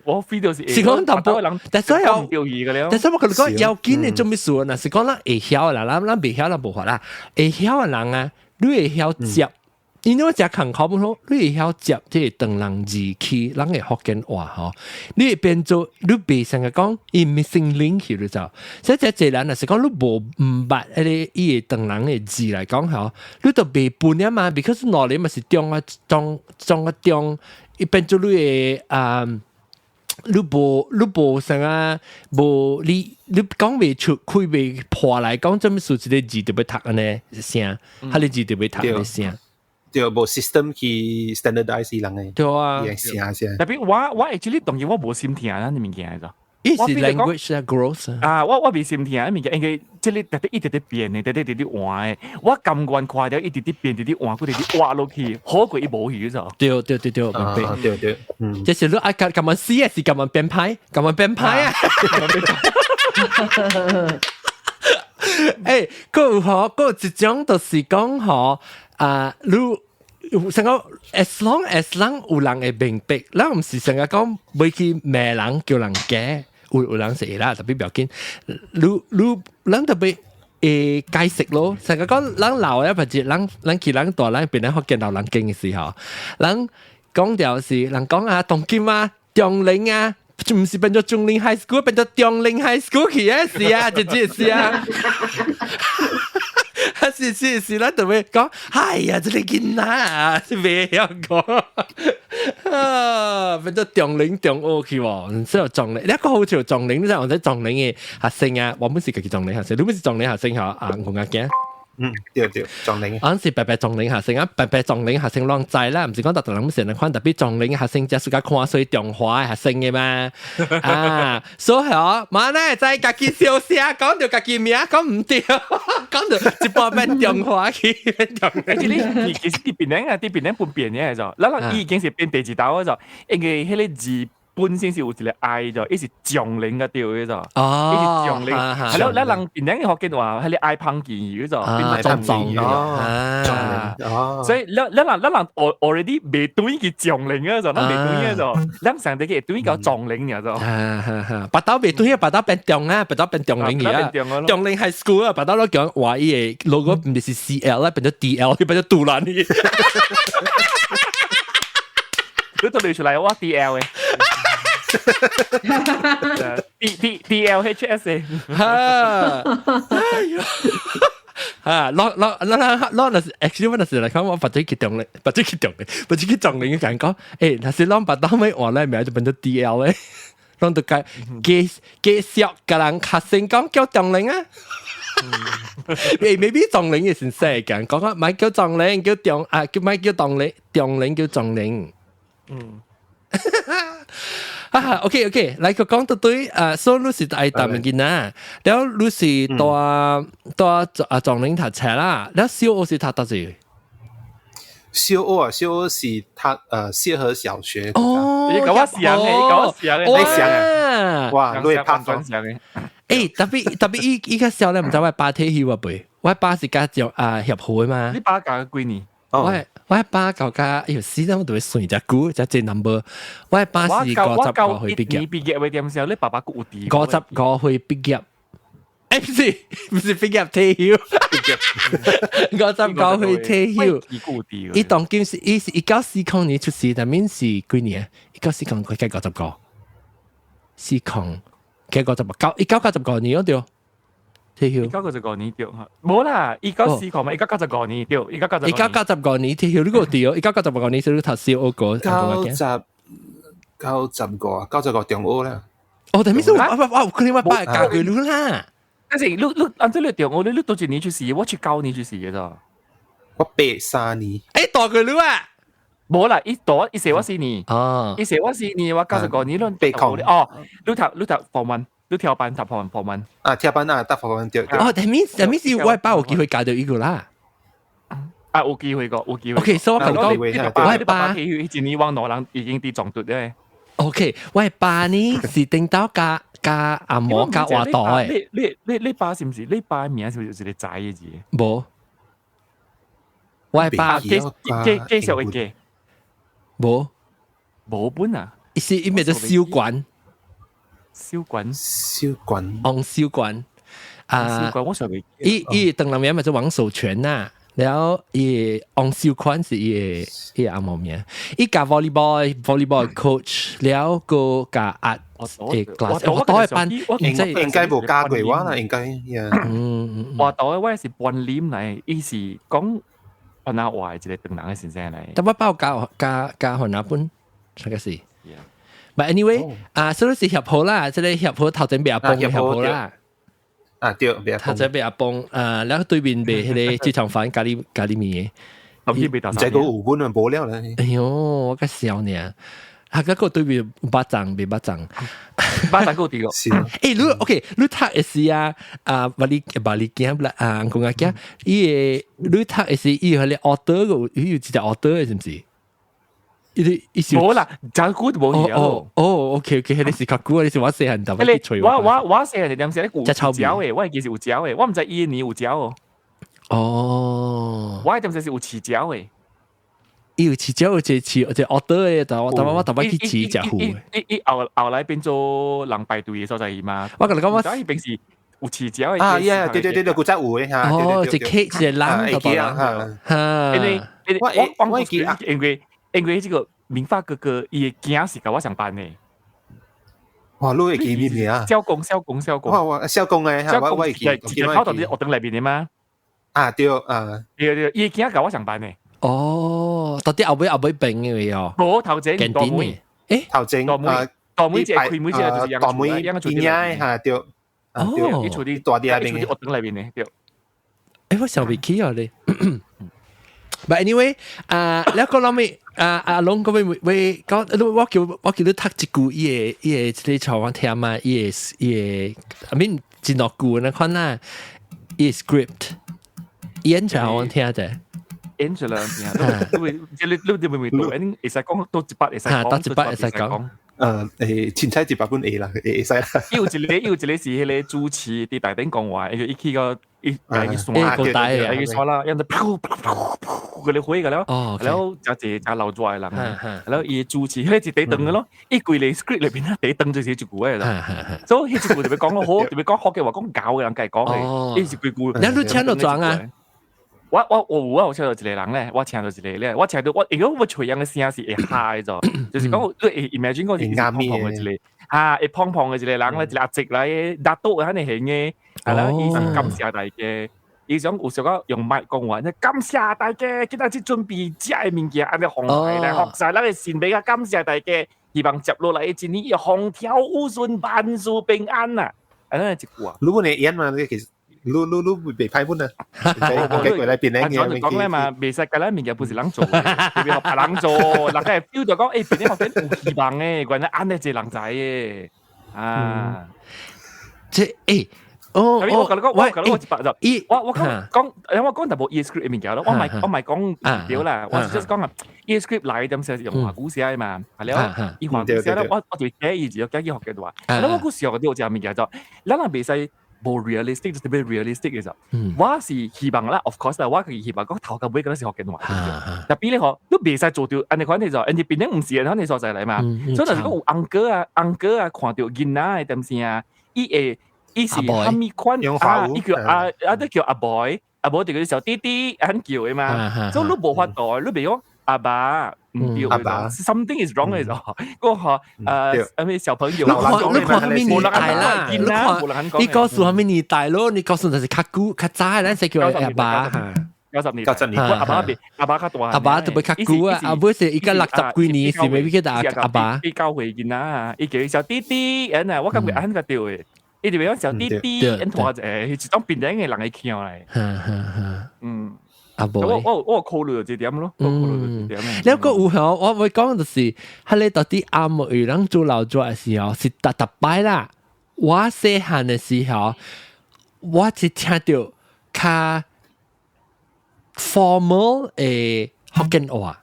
Speaker 3: 我 feel 到是
Speaker 1: 是講淡薄，但係有，但係我跟你講要緊的做咩事啊？是講咱會曉啦，咱袂曉咱無法啦。會曉的人啊，你會曉接。因為我食艱苦本好，你會曉接這個唐人字去咱的福建話吼，你會變做你袂成日講伊 missing link 去你知？所以這濟人若是講你無毋捌彼个伊个唐人的字來講吼，你就袂分了嘛，because 兩个嘛是中啊中中啊中，伊變做你的啊。你無啥啊？無你講袂出，開袂破來講，這麼數一个字就欲讀按呢聲，彼个字就欲讀按呢聲。
Speaker 7: 對，無 system 去 standardize 人的。
Speaker 1: 對啊，
Speaker 7: 聲聲。
Speaker 3: 特別我 actually 當然我無心疼咱物件咋。
Speaker 1: 伊是 language growth
Speaker 3: 啊！我袂心疼物件，因為這个直直一直佇變的，直直直直換的。我甘願看著伊直直變，直直換，閣直直活落去，好過伊無去咋。
Speaker 1: 對對對對，明白。
Speaker 7: 對對，
Speaker 1: 嗯。這是你愛甘甘願死還是甘願變歹？甘願變歹啊！閣有吼，閣有一種就是講吼啊，你成個 as long as 咱有人會明白，咱毋是成日講袂去罵人叫人假。有人是會啦，特別不要緊。你咱特別會解釋咯，成日講咱老的或者咱去咱大咱變咱福建老人經的時候，咱講掉是人講啊，當今啊，中齡啊，毋是變做中齡 high school，變做中齡 high school 去啊，是啊，就這是啊。是是是，咱特別講，哎呀，這個囡仔啊，是袂曉講，啊，變做中齡中學去喎，所以中齡，你個好似中齡，你知我知中齡的學生啊，我本是家己中齡學生，你本是中齡學生吼啊，我阿驚。
Speaker 7: 嗯，對對，壯齡。
Speaker 1: 俺是白白壯齡學生啊，白白壯齡學生攏知啦，毋是講逐逐人成日看，特別壯齡學生只是較看水中華的學生嘅嘛。啊，所以哦，嘛呢知家己小聲講著家己名，講毋對，講著一半變中華去。
Speaker 3: 而且你其實佇檳城啊，佇檳城分變嘅就，咱人已經是變第二道嘅就，因為彼个字本身是有一個愛就，伊是將領嘅對嘅就，伊是將領，係咯，咱人檳城嘅福建話，彼个愛芳記嘅就，變
Speaker 1: 做壯
Speaker 7: 哦，哦，
Speaker 3: 所以咱咱人咱人 already 未對去將領嘅就，咱未對嘅就，咱上帝去對到壯齡爾就，
Speaker 1: 白刀未對，白刀變中啊，白刀變中齡而啊，中齡 high school 啊，白刀都講話伊個 logo 毋是 CL 啦，變咗 DL，變咗杜蘭去。
Speaker 3: 你都累出來，我 DL 嘅。D D D L H S 嘅，
Speaker 1: 哈，哎呦，啊，攞攞攞攞攞，那是 actually 我那是來看我把這去中咧，把這去中咧，把這去中咧，講講，誒，那是攏把當尾換來名就變做 D L 咧，攏都改繼繼續個人較先講叫中齡啊。誒，maybe 中齡嘅先生講講啊，咪叫中齡，叫中啊，叫咪叫中齡，中齡叫中齡。嗯。啊，OK OK，來個講到對，啊，所以你是愛淡物件啊，了你是帶帶啊壯齡讀冊啦，了小學是讀佗位？
Speaker 7: 小學啊，小學是讀協和小學。
Speaker 1: 哦，
Speaker 3: 你講我想嘅，你講我想嘅，
Speaker 7: 你想啊？哇，你會拍
Speaker 3: 轉想嘅。
Speaker 1: 誒，特別特別伊伊較少咧，毋知我爸退休啊未？我爸是較做啊協會嘛。
Speaker 3: 你爸教幾年？
Speaker 1: 我我爸教甲，哎呦死啦！我都會算隻久，隻隻 number。我爸是55歲畢業。
Speaker 3: 畢業嘅點時候，你爸爸閣有佇？
Speaker 1: 55歲畢業。誒，不是，不是畢業退休。59歲退休。伊當今是伊是1940年出世，但面是幾年？1940佢計55，四空計59，1995年對。退休。
Speaker 3: 1995年對，無啦，1940嘛，一九九十五年對，一九九十。
Speaker 1: 1995年退休，你個對哦，1995年是你讀小學個。
Speaker 7: 九十九十五，九十五中學啦。
Speaker 1: 哦，但係咩我我可能我爸教過你啦。
Speaker 3: 但是你你按照你中學，你你多一年出世，我出9年出世嘅咋。
Speaker 7: 我83年。
Speaker 1: 欸，大過你啊？
Speaker 3: 無啦，伊大伊細我4年。
Speaker 1: 哦。
Speaker 3: 伊細我四年，我95年攏。
Speaker 7: 八空。
Speaker 3: 哦，你讀你讀 form one。你跳班讀 form one。
Speaker 7: 啊，跳班啊，讀 form one 對。
Speaker 1: 哦，但係但係是我爸有機會教到伊個啦。
Speaker 3: 啊，有機會個，有機會。
Speaker 1: OK，所以我講我爸
Speaker 3: 一年往兩人已經佇撞斷咧。
Speaker 1: OK，我爸呢是頂到加加阿嬤加活動誒。
Speaker 3: 你你你你爸是毋是？你爸名是毋是有一個仔嘅字？
Speaker 1: 無，我爸
Speaker 3: 繼繼繼續會記。
Speaker 1: 無，
Speaker 3: 無本啊！
Speaker 1: 伊是伊名做小管。
Speaker 3: 小管，
Speaker 7: 小管，
Speaker 1: 王小管啊！
Speaker 3: 小管，我上未。
Speaker 1: 伊伊當人名咪做王守權呐，然後伊王小寬是伊伊阿嬤名，伊教 volleyball volleyball coach，了閣教 art 誒 class，我倒一班，
Speaker 7: 應應該無教過我啦，應該，
Speaker 1: 嗯，
Speaker 3: 我倒我是半臉嚟，伊是講番仔話一個唐人嘅先生嚟。
Speaker 1: 但我包教教教番仔本，這個是。But anyway，啊，所以是協和啦，這個協和頭前賣阿崩協和啦。
Speaker 7: 啊對，賣
Speaker 1: 頭前賣阿崩，啊，然後對面賣彼个豬腸飯咖喱咖喱麵
Speaker 3: 嘅。
Speaker 7: 這個有本啊，無了啦。
Speaker 1: 哎喲，我較笑呢。啊，嗰個對面肉粽賣肉粽，
Speaker 3: 肉粽夠對個。
Speaker 1: 欸，你 OK，你讀的時啊，啊，萬里萬里囝啦，啊，公阿囝，伊個你讀的時，伊彼個 order 個，伊有一隻 order 的，是毋是？伊伊是
Speaker 3: 無啦，真久就無去
Speaker 1: 啊。哦哦，OK OK，彼是較久啊，你是我細漢特別去揣。
Speaker 3: 我我我細漢點時咧有嚼的，我記是有嚼的，我毋知伊年有嚼哦。
Speaker 1: 哦，
Speaker 3: 我點時是有飼鳥的。
Speaker 1: 伊有飼鳥，有一個飼一個 order 的，但我但我特別去飼食魚。
Speaker 3: 伊伊後後來變做人排隊的所在嘛。
Speaker 1: 我共你講我
Speaker 3: 伊平時有飼鳥的。
Speaker 7: 啊，呀，對對對對，古早有的哈。
Speaker 1: 哦，一 cage 一個籠，
Speaker 7: 會記啊。
Speaker 1: 哈。
Speaker 3: 因為因為我我記因為因為這個明發哥哥伊的囝是佮我相班的。
Speaker 7: 哇，你會記名啊？
Speaker 3: 小公小公小公。
Speaker 7: 我我小公的，我我會記。
Speaker 3: 一個跑到佇學堂內面的嗎？
Speaker 7: 啊對啊，
Speaker 3: 對對，伊的囝佮我相班的。
Speaker 1: 哦，到底後尾後尾病嘅哦。
Speaker 3: 無頭前大妹，
Speaker 1: 欸，
Speaker 7: 頭前
Speaker 3: 大妹，大妹一個開門一個就是
Speaker 7: 大妹，邊仔嚇對。
Speaker 1: 哦，
Speaker 3: 伊厝佇
Speaker 7: 大啲
Speaker 3: 伊厝佇學堂內面的對。
Speaker 1: 我想未起啊你。But anyway，啊，你講諗咩？啊阿龍嗰邊會講，我叫你讀一句伊個這個台灣聽嘛，伊個 I mean 真落句那款啦，伊個 script 演出我聽者。
Speaker 3: Angela，你會讀？會使講到一百會使講，
Speaker 1: 到一百會使講。
Speaker 7: 凊彩一百本會啦，會使啦。
Speaker 3: 有一個是彼個主持佇台頂講話，伊去個伊去山，
Speaker 1: 個大
Speaker 3: 去山啦，然後噗噗噗噗，個火個了，然後誠濟誠老熱的人，然後伊主持，彼個是第長的咯，伊規個 script 裏邊啊，第長就是一句的啦。所以彼一句特別講得好，特別講福建話講厚的人家講的，伊是規句。
Speaker 1: 你你請到裝啊？
Speaker 3: 我有啊，有請到一個人咧，我請到一個咧，我請到我，如果我揣樣的聲是會嚇的咗，就是講你會 imagine 講是胖胖的一個，嚇會胖胖的一個人咧，一個阿叔來，拿刀按呢型的，係啦，伊是感謝大家，伊想有時候用麥講話，感謝大家，今仔日準備食的物件，按呢紅牌來，服晒咱的神明啊，感謝大家，希望接落來的一年風調雨順，萬事平安啊，按呢一句啊。
Speaker 7: 如果你演嘛，其實。你袂歹本啊！計過來變靚
Speaker 3: 嘅。講咧嘛，袂使計咱物件不是人做的，特別學別人做，人家會 feel 到講，變啲學生有希望的，原來按呢一個人才的，啊，
Speaker 1: 這哦，
Speaker 3: 我共你講，我共你講一百就，我講講，因為我講淡薄伊 script 的物件咯，我毋講對啦，我就是講啊，伊 script 來點時是用華語寫的嘛，係了，伊華語寫了，我就寫伊字，改去福建話，了我閣想到一隻物件就，咱若袂使。無 realistic 就特別 realistic 嘅時候，我是希望啦，of course 啦，我是希望講頭到尾嗰陣是福建話。特別你嗬，都袂使做到，按呢款你就，人哋變成毋是按呢所在嚟嘛。所以就是講有 uncle 啊，uncle 啊，看到囡仔的點聲啊，伊會伊是蝦米款啊？伊叫啊啊，都叫阿 boy，阿 boy 就叫小弟弟，按叫的嘛。所以你無法度，你袂講阿爸。唔對，
Speaker 7: 阿爸
Speaker 3: ，something is wrong 嘅就，嗰個咩小朋友，
Speaker 1: 你看你看蝦米年代啦？你看你告訴蝦米年代咯？你告訴就是較久較早，咱先叫阿爸。
Speaker 3: 90年，
Speaker 7: 90年，
Speaker 3: 阿爸比阿爸較大，
Speaker 1: 阿爸特別較久啊！阿母是伊個60幾年，是咪叫做阿爸？
Speaker 3: 比較歲囡仔啊，伊叫伊小弟弟，按啊，我感覺按個對的，伊就講小弟弟，按大一個，是一種變樣的人會聽來。
Speaker 1: 阿母，
Speaker 3: 我考慮到這點咯，我考慮到這點。
Speaker 1: 你個有響，我會講就是，彼個到底阿母有人做老做的時候，是特特擺啦。我細漢的時候，我只聽到較 formal 的福建話，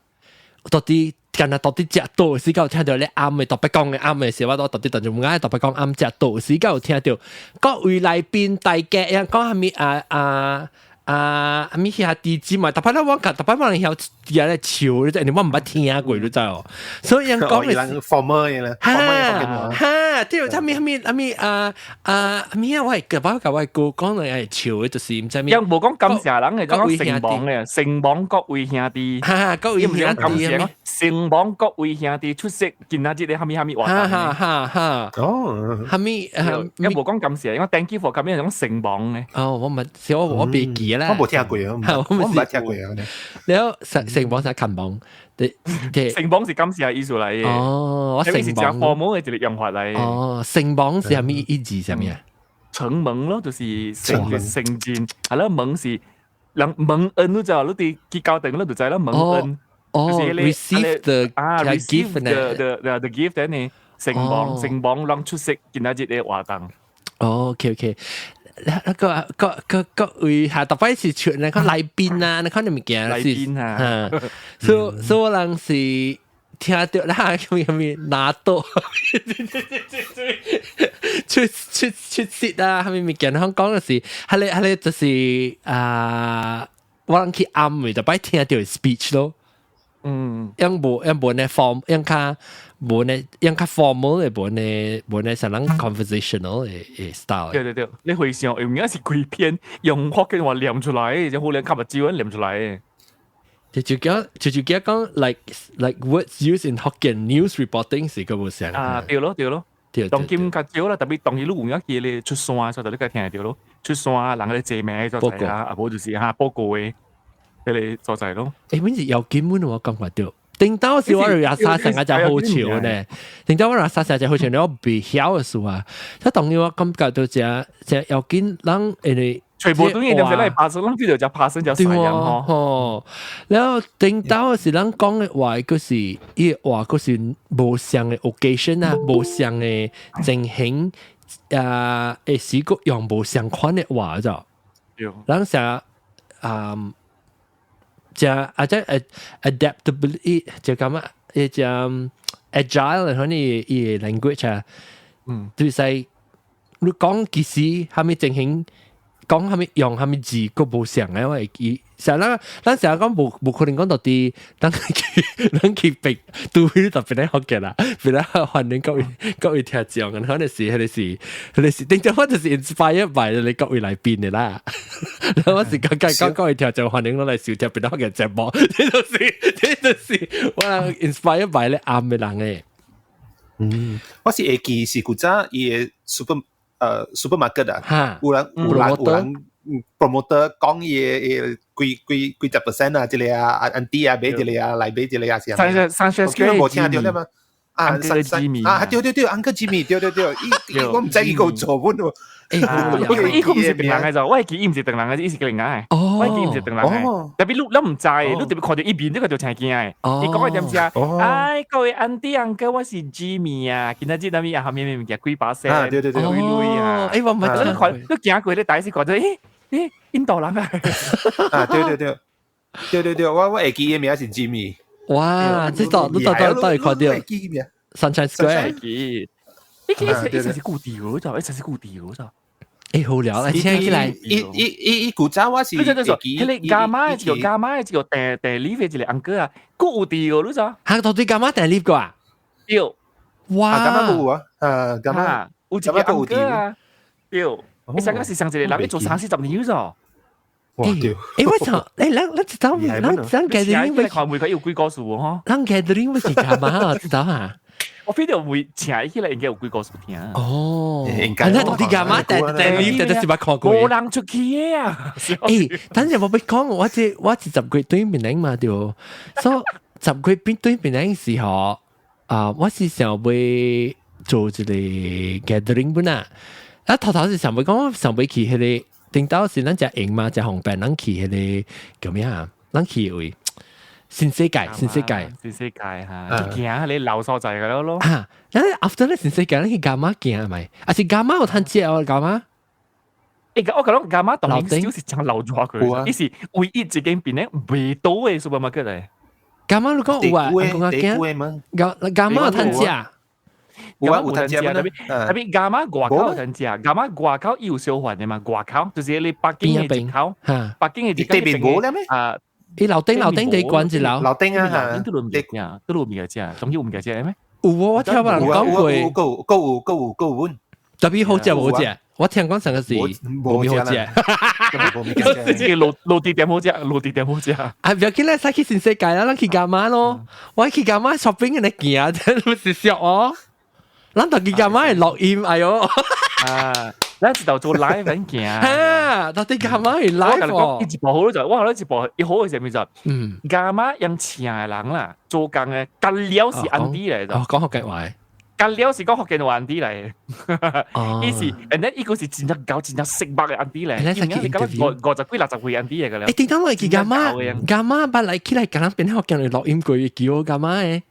Speaker 1: 到底敢若到底食倒時間有聽到咧暗的特別講的暗的時，我都到底當中唔愛特別講暗食倒時間有聽到各位來賓大家，講啥物啊啊啊！啥物兄弟姊妹，特別咧我特別我曉佇咧笑，你知，我毋捌聽過，你知哦。所以𪜶講
Speaker 7: 的是 formal 的啦，
Speaker 1: 哈哈，對，啥物啥物啥物啊啊啥物啊？我會我共我哥講來會笑的，就是毋知物。
Speaker 3: 𪜶無講感謝人的，講承蒙的，承蒙各位兄弟。
Speaker 1: 哈，各位兄弟，
Speaker 3: 承蒙各位兄弟出席今仔日的啥物啥物活動。
Speaker 1: 哈哈哈哈。
Speaker 7: 哦，
Speaker 1: 啥物？𪜶
Speaker 3: 無講感謝，𪜶 thank you for coming 講承蒙的。
Speaker 1: 哦，我毋是我我袂記啦。
Speaker 7: 我無聽過啊，我毋捌聽過啊。
Speaker 1: 了承承蒙啥看蒙？對對，
Speaker 3: 承蒙是感謝的意思來的。
Speaker 1: 哦，我承
Speaker 3: 蒙是誠 formal 的一個用法來的。
Speaker 1: 哦，承蒙是啥物意思？啥物啊？
Speaker 3: 承蒙咯，就是承承認，係咯，蒙是人蒙恩，你知道？你佇去教堂你就知啦，蒙恩。
Speaker 1: 哦，receive the
Speaker 3: 啊，receive the gift 呢？承蒙承蒙人出席今仔日的活動。
Speaker 1: 哦，OK OK。那個個個個位下特別是出那個來賓啊，那個物件
Speaker 3: 來賓啊，
Speaker 1: 所以我人是聽到啦，什麼什麼拿刀出出出席啊，什麼物件，我講的是，彼個就是啊，我人去暗暝就擺聽到 speech 咯。樣無樣無呢 form，樣較無呢樣較 formal 的，無呢像人 conversational 的 style。
Speaker 3: 對對對，你回想，應該是規篇用福建話念出來，就可能較目睭念出來。
Speaker 1: 就叫講 like words used in Hokkien news reporting 是個無相。
Speaker 3: 啊，對咯對咯，當今較少啦，特別當時你有影記咧出山，所以你該聽著咯。出山人咧坐名所在啊，啊無就是哈報告的。彼個所在咯。
Speaker 1: 欸，每次有根本我感覺到，頂到時我廿三成個就好笑呢。頂到我廿三成就好笑，我未曉的時候啊，即當然我感覺到這這要緊，人因為
Speaker 3: 全部都應該嚟拍生，咱叫做只拍生就
Speaker 1: 對
Speaker 3: 細人嗬。
Speaker 1: 吼，然後頂到是咱講的話，就是伊話，就是無相的 occasion 啊，無相的情形啊，會使個用無相款的話就，咱成啊，只啊只 adaptability 就咁啊，一隻 agile 可能伊 language 啊，就是你講其實蝦米情形。講蝦米用蝦米字，個無相嘅，我會記。成日咱成日講無可能講到啲，咱去別都會特別咧學嘅啦，別咧歡迎各位聽眾，可能是，頂陣我就是 inspired by 你各位來賓的啦。我是講講各位聽眾歡迎我來收聽別咧學嘅節目，這就是我 inspired by 你啱嘅人嘅。
Speaker 7: 我是會記是古早伊的 supermarket 啊，有人 promoter 講伊的幾幾十 percent 啊，這個啊，auntie 啊買這個啊，來買這個啊，是
Speaker 3: 三三
Speaker 7: 我冇聽到咧嘛？啊，
Speaker 3: 三三
Speaker 7: 啊，對對對，Uncle Jimmy，對對對，伊我唔知伊個做本喎。
Speaker 3: 伊伊唔是唐人嘅就，我會記伊唔是唐人嘅，伊是個另外嘅。我會記伊唔是唐人嘅，特別你唔知，你特別看到伊面，你個就真驚嘅。伊講嘅點知啊？哎，各位 auntie uncle，我是 Jimmy 啊，今仔日那咪啊，後面物件幾把聲，
Speaker 7: 對對對，
Speaker 3: 幾類啊。
Speaker 1: 哎，我唔
Speaker 3: 知，你看你行過，你第一次看到，咦咦，印度人啊！
Speaker 7: 啊，對對對，對對對，我會記伊名是 Jimmy。
Speaker 1: 哇！這度你到到到會看到 Sunshine Square。
Speaker 3: 記，伊是固定嗰就，伊是固定嗰就。
Speaker 1: 誒，好聊，來聽起來。
Speaker 7: 伊古早我是，
Speaker 3: 你知道迄個 Gamma 一個 Gamma 一個訂訂 lift 一個 uncle 啊，閣有佇哦，你知？
Speaker 1: 嚇，到底 Gamma 訂 lift 過啊？
Speaker 3: 對。
Speaker 1: 哇
Speaker 7: ！Gamma 有啊，啊 Gamma
Speaker 3: 有一個 uncle 啊，對。伊上個是上一個人，伊做三四十年咗。
Speaker 7: 哇！對。
Speaker 1: 誒，我操！誒，咱知道，咱 gathering
Speaker 3: 會看每個有幾個數嗬？
Speaker 1: 咱 gathering 會是幹嘛？知道啊？
Speaker 3: 我飛到會請起來應該有幾個數聽。
Speaker 1: 哦，啊，到底幹嘛？訂訂 lift 訂是捌看過。
Speaker 3: 無人出去的啊！
Speaker 1: 誒，等陣我欲講，我這10月對面人嘛對，所以10月邊對面人時候啊，我是想欲做一個 gathering 本啊。啊，頭頭是想欲講，想欲去彼個，頂到是咱食閒嘛，食方便，咱去彼個叫咩啊？咱去位新世界，新世界，
Speaker 3: 新世界嚇，行你老所在嘅咯咯。
Speaker 1: 啊，然後 after 咧新世界，咱去 Gamma 行係咪？啊是 Gamma 有通食哦，Gamma。
Speaker 3: 欸，我講 Gamma 當然就是真老熱佢，伊是唯一一間變咧未倒的 supermarket 嚟。
Speaker 1: Gamma 你講有啊？講啊驚。Gamma 有通食。
Speaker 7: 有啊，有通食
Speaker 3: 特別特別 Gamma 外口有通食，Gamma 外口伊有小販的嘛，外口就是你北京的入口，北京的入
Speaker 7: 口對面無咧咩？
Speaker 3: 啊，
Speaker 1: 伊樓頂樓頂地關一樓，
Speaker 7: 樓頂啊，
Speaker 3: 都有物件，都有物件食，總之有物件食咩？
Speaker 1: 有我聽別人講過，
Speaker 7: 有有有有有有
Speaker 1: 特別好食無食？我聽講上個是無好食，
Speaker 3: 自己路地點好食，路地點好食。
Speaker 1: 啊，唔要緊咧，使去新世界啦，咱去 Gamma 咯。我去 Gamma shopping 嚟行，真係是笑哦。咱就去 Gamma 會錄音，哎喲。
Speaker 3: 啊，咱一頭做 live 緊行。
Speaker 1: 哈，到底 Gamma 會 live
Speaker 3: 哦。一部好就，我覺得一部一好嘅時候就，Gamma 用請的人啦，做工的，幹了是 auntie 來的。
Speaker 1: 哦，講福建話。
Speaker 3: 幹了是講福建話 auntie 來，伊是，and then 伊個是真正𠢕真正識目的 auntie 來，伊感覺50幾60歲 auntie 來個了。
Speaker 1: 欸，頂當我去 Gamma，Gamma 捌來起來，共人變福建來錄音過，叫我 Gamma 的。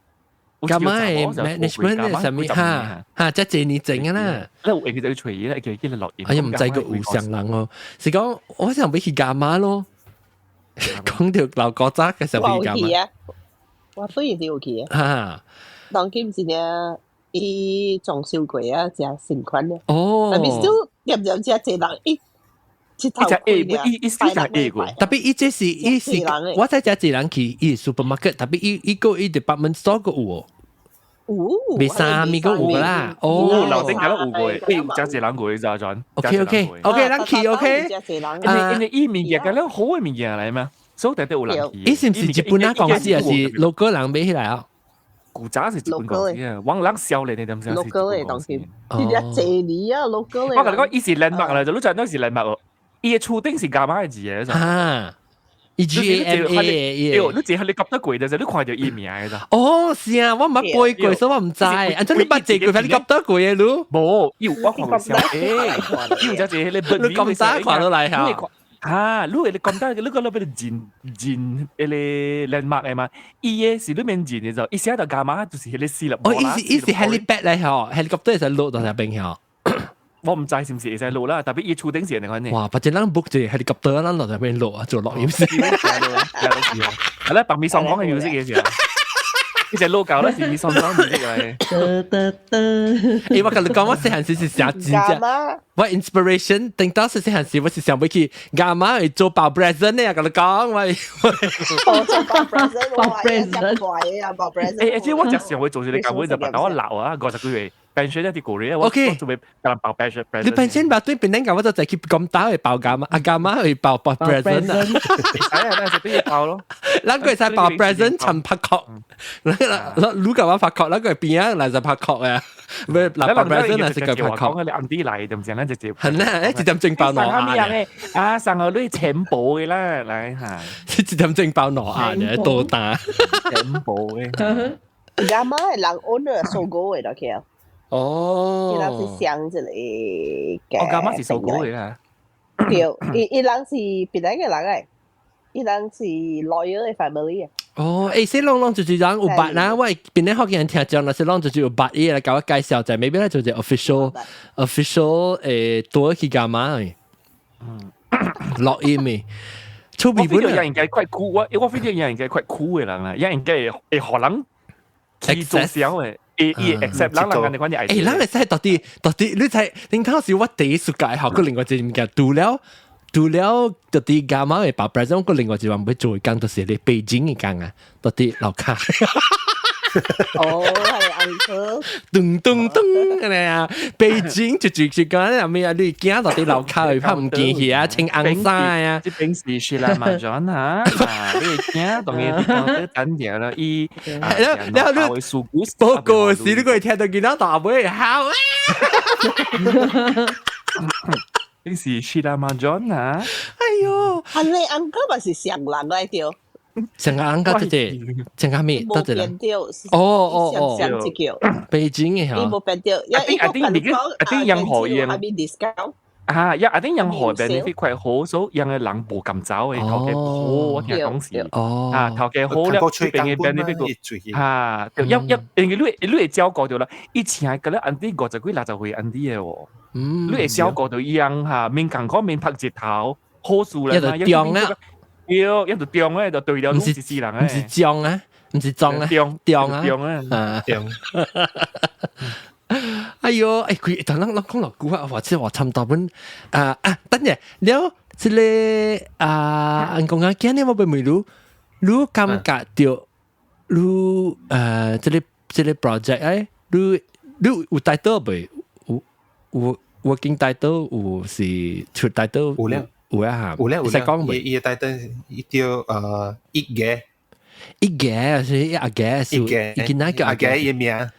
Speaker 1: Gamma 的 management 的啥物哈哈，這幾年前啊啦。
Speaker 3: 你有閒就去揣咧，叫伊來錄音。
Speaker 1: 哎呀，毋知個有啥人哦，是講我想欲去 Gamma 咯，講著老古早嘅時候去 Gamma。
Speaker 8: 我雖然是有去啊。當今真正伊裝修過啊，誠新款咧。
Speaker 1: 哦。
Speaker 8: 但是 still 點點遮濟人伊一頭
Speaker 3: 開爾，伊是食 A 過。
Speaker 1: 特別伊這是伊是，我知遮濟人去伊 supermarket，特別伊伊個伊 department store 個有哦。
Speaker 8: 有。
Speaker 1: 未衫物個有啦。哦，
Speaker 3: 樓頂敢有過，伊有遮濟人過，咋轉
Speaker 1: ？OK OK OK，咱去 OK。
Speaker 3: 因為因為伊物件敢了好的物件來嘛，所以特別有人去。
Speaker 1: 伊是毋是日本仔公司，還是 local 人買起來啊？
Speaker 3: 古早是日本公司啊，往人少年的點先是日本公司。
Speaker 8: 真正濟年啊，local
Speaker 3: 我共你講，伊是聯絡來，就你知影是聯絡哦。伊的厝頂是 Gamma 的字的，
Speaker 1: 啊，伊 G A M A
Speaker 3: 對，你坐 helicopter 過就你看到伊名嘅咋。
Speaker 1: 哦，是啊，我毋捌飛過，所以我毋知。啊，這你捌坐過 helicopter 過嘅你？
Speaker 3: 無，有我看過小，誒，有只一個你
Speaker 1: 你咁早看落來嚇？
Speaker 3: 啊，你會講到你個那邊認認迄個 landmark 嘅嘛？伊個是你免認嘅就，伊寫到 Gamma 就是彼個四粒。
Speaker 1: 哦，伊是 helipad 嚟嗬，helicopter 會使落到那邊嗬。
Speaker 3: 我毋知是毋是會使落啦，特別伊厝頂是按呢款呢。
Speaker 1: 哇，或者咱 book 一個 helicopter，咱落那邊落啊，做錄音先。
Speaker 3: 係啦，白米雙講嘅 music 嘅時候。呢隻老舊咧是米雙講 music 嚟。
Speaker 1: 欸，我共你講，我細漢時是想真正，我 inspiration 等到細漢時，我是想欲去 Gamma 去做包 present 呢，共你講我。
Speaker 8: 做包 present，包 present，啊，包 present。
Speaker 3: 欸，而且我食上會做一個教會就白我老啊，50幾歲。pension 一啲過嚟，我做咩人包 pension？
Speaker 1: 你 pension 包對邊個我就就去咁打去包 Gamma，阿 Gamma 去包包 present 啊！
Speaker 3: 係啊，但係俾嘢包咯。
Speaker 1: 咱個會使包 present 尋拍確，你如果我拍確，咱個邊啊嚟就拍確啊！唔係嗱包 present 係是個拍確。
Speaker 3: 你暗啲嚟就唔成，咱直接。
Speaker 1: 係啦，一點鐘包挪亞
Speaker 3: 啊，上個你錢包嘅啦，來嚇，
Speaker 1: 一點鐘包挪亞嘅多單，
Speaker 3: 錢包嘅。
Speaker 8: Gamma 係人 owner Sogo 嘅，OK 啊。
Speaker 1: 哦，
Speaker 8: 伊人是上一個
Speaker 3: 哦，Gamma 是 Sogo 嘅啦。
Speaker 8: 對，伊人是別人嘅人嚟，伊人是 lawyer 嘅 family。
Speaker 1: 哦，欸，說攏攏就是人有捌啦，我邊咧福建人聽講，若是攏就是有捌伊來共我介紹者，maybe 咧就是 official 多去 Gamma 嘅？嗯，錄音嘅。出
Speaker 3: 面本來應該快哭，我飛機應該快哭嘅人啦，應該會予人去做小嘅。伊 accept 人人嘅款嘅。
Speaker 1: 欸，咱會使到底到底，你知恁當時我第一次介學，佮另外一個物件，除了到底 Gamma 會包 present，佮另外一個欲做的工，就是咧北京的工啊，到底樓跤。
Speaker 8: 哦，係 uncle。
Speaker 1: 噔噔噔，按呢啊，北京就講啊咩啊，你驚到底樓跤會拍毋見去啊，穿紅衫啊。
Speaker 3: 這邊是是啦嘛，John 啊，你驚當然講得單調啦，伊，
Speaker 1: 然後你報告時你會聽到囡仔大尾哭啊。
Speaker 3: 你是是啦嘛，John 啊。
Speaker 1: 哎喲，
Speaker 8: 係你 uncle 咪是上人來著。
Speaker 1: 上個 uncle 這個，上個咩？多謝啦。哦哦哦，北京嘅嚇。
Speaker 8: 伊無變掉，
Speaker 3: I think I think I think 任何嘢。啊，一 I think 任何 benefit 快好，所以讓個人無咁走嘅，頭家好，我聽講是。
Speaker 1: 哦。
Speaker 3: 啊，頭家好了，邊嘅 benefit 個啊，就一一，因為你會照顧到啦，以前係覺得 auntie 50幾60歲 auntie 嘅喎，你會照顧到伊樣嚇，免艱苦免拍日頭，好事啦嘛，
Speaker 1: 一就中啊。
Speaker 3: 對，一就中咧，就對了，攏是死人
Speaker 1: 毋是中啊，毋是中啊，
Speaker 3: 中
Speaker 1: 中啊，
Speaker 3: 中啊，
Speaker 7: 中。
Speaker 1: 哎喲，欸，佢但咱咱講落久啊，或者話差唔多本啊啊，等陣了，這個啊，按講啊，今日我欲問你，你感覺著你這個 project 欸，你有 title 未？有 working title 有是出 title
Speaker 7: 有了。
Speaker 1: 有啊，
Speaker 7: 有咧有
Speaker 1: 咧，講
Speaker 7: 未？伊 title 伊叫一個，
Speaker 1: 一個是阿個，
Speaker 7: 一個，
Speaker 1: 伊囡仔叫
Speaker 7: 阿個伊名，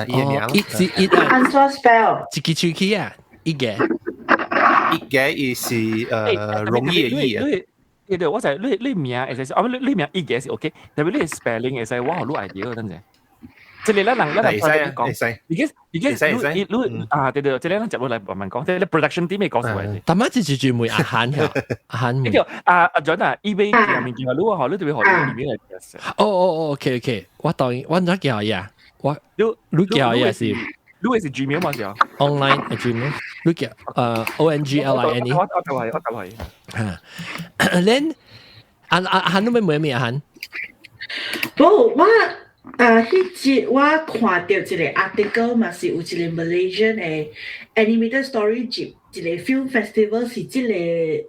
Speaker 7: 伊名，
Speaker 1: 一是一
Speaker 4: 啊，按怎 spell？
Speaker 1: 一支喙齒啊，一個，
Speaker 7: 一個伊是容易的易啊。
Speaker 3: 對對，我就你名會使，啊你名一個是 OK，特別你 spelling 會使我予你 idea 等陣。這個咱人咱人講，而家你你啊對對，這個咱接落來慢慢講，這個 production team 會講出來。
Speaker 1: 但係這就問阿韓嚇，阿韓
Speaker 3: 問。叫阿阿 John 啊，伊欲寄物件你吼，你特別予你裡面來。
Speaker 1: 哦哦哦，OK OK，我當我怎叫伊啊？我你叫伊是？
Speaker 3: 你是 Gmail 嘛是啊
Speaker 1: ？Online Gmail，你叫ONGLINE。
Speaker 3: 我就係我就係。
Speaker 1: 嚇，恁阿阿韓你欲問咩阿韓？
Speaker 4: 無我。彼節我看著一個 article 嘛，是有一個 Malaysian 的 animated story 集，一個 film festival 是這個你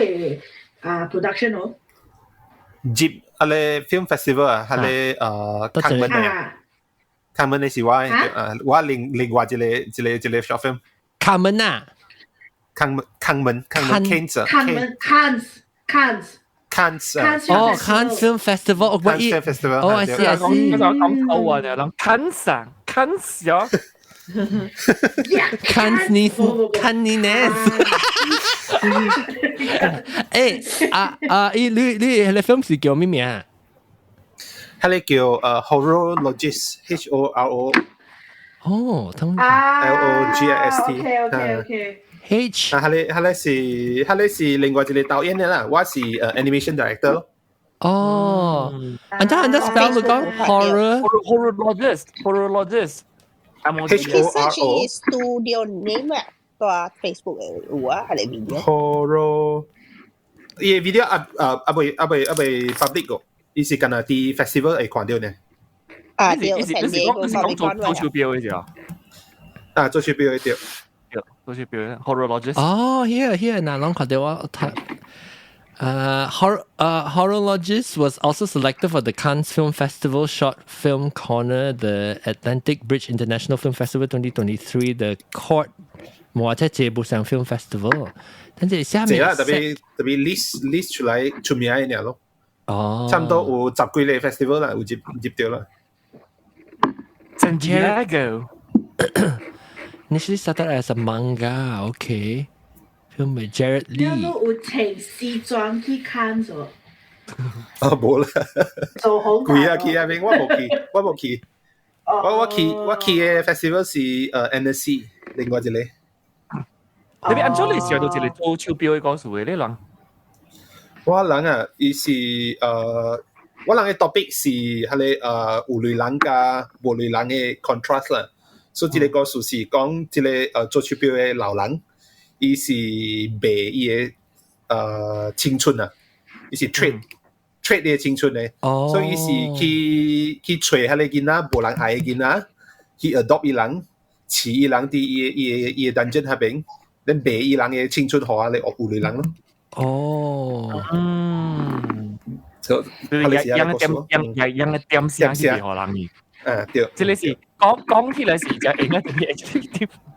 Speaker 4: 的啊 production 哦。
Speaker 7: 接啊咧 film festival 啊，係咧康門的，卡門的是我我另外一個 short film。
Speaker 1: 卡門啊？
Speaker 7: 康門康門康門 Cannes
Speaker 4: 康門 Cannes Cannes。
Speaker 7: Cannes
Speaker 1: 哦，Cannes Film Festival，
Speaker 7: 哦
Speaker 1: Cannes
Speaker 7: Film Festival，
Speaker 1: 哦，I see I see。
Speaker 3: 我講錯啊，人 Cannes 啊，Cannes 啊
Speaker 1: ，Cannes 你 Cannes 呢？誒啊啊！伊你你彼個 film 是叫咩名啊？
Speaker 7: 彼個叫Horologist， HORO。
Speaker 1: 哦，通
Speaker 4: 啊
Speaker 7: L O G I S T。
Speaker 4: OK。
Speaker 1: H
Speaker 7: 啊，彼個是另外一個導演的啦，我是animation director 咯。
Speaker 1: 哦，按怎按怎 spell 你講 horror
Speaker 3: Horologist horologist。
Speaker 7: H O R O
Speaker 8: studio name 啊，佇 Facebook 的有啊，彼個 video。
Speaker 7: Horror，伊個 video 啊啊啊未啊未啊未 public 個，伊是干焦佇 festival 會看著呢。
Speaker 8: 啊，
Speaker 3: 你是你是講你是講做做手錶的是啊？
Speaker 7: 啊，做手錶的對。
Speaker 3: 對，做手錶 Horologist。
Speaker 1: 哦，here here，嗱，攏看著我睇。Horologist was also selected for the Cannes Film Festival Short Film Corner, the Atlantic Bridge International Film Festival 2023, the Court 或者這部上 Film Festival。但係下面
Speaker 7: 這啦，特別特別 list 出來出名的爾咯。
Speaker 1: 哦，
Speaker 7: 差毋多有十幾个 festival 啦，有入入著啦。
Speaker 3: San Diego。
Speaker 1: Initially started as a manga, okay. Film by Jared
Speaker 4: 你
Speaker 1: Lee。
Speaker 4: 都有穿西裝去看咗？
Speaker 7: 啊，無啦。
Speaker 4: 做好
Speaker 7: 貴啊，去啊邊，我無去，我無去。我去的 festival 是Annecy，另外一個。
Speaker 3: 你按怎你上到一個做手錶的故事的你人？
Speaker 7: 我人啊，伊是我人的 topic 是彼个有鐳人佮無鐳人的 contrast 啦。所以這个故事是講這个做手錶的老人，伊是賣伊的青春啊，伊是 trade 伊的青春的。
Speaker 1: 哦。
Speaker 7: 所以伊是去去揣彼个囡仔無人愛的囡仔，去 adopt 伊人，飼伊人佇伊的 dungeon 彼邊，then 賣伊人的青春予彼个有鐳人咯。
Speaker 1: 哦。
Speaker 7: 所
Speaker 3: 以養個點養養個點聲是袂予人的。
Speaker 7: 啊對。
Speaker 3: 這个是講講起來是只應該點，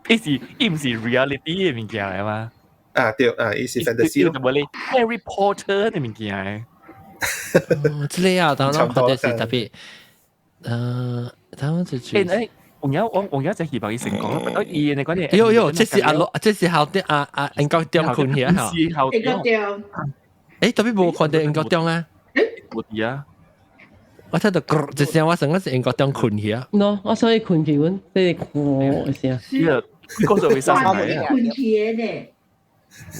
Speaker 3: 伊是伊毋是 reality 的物件來嘛？
Speaker 7: 啊對啊，伊是 fantasy
Speaker 3: 咯。無咧 Harry Potter 的物件的。
Speaker 1: 這个啊，當然看到是特別，他們就
Speaker 3: 誒，有影我有影就希望伊成功，不過伊的嗰啲。
Speaker 1: 喲喲，這是阿羅，這是後啲阿阿英國中困起啊！
Speaker 3: 是後
Speaker 4: 英國中。
Speaker 1: 誒，特別無看著英國中啊！
Speaker 3: 無佇啊！
Speaker 1: 我聽到一聲，我想講是英國中困起啊！
Speaker 6: 喏，我想伊困去，阮這個一聲。
Speaker 3: 呢個個就會生嚟
Speaker 4: 困起的呢？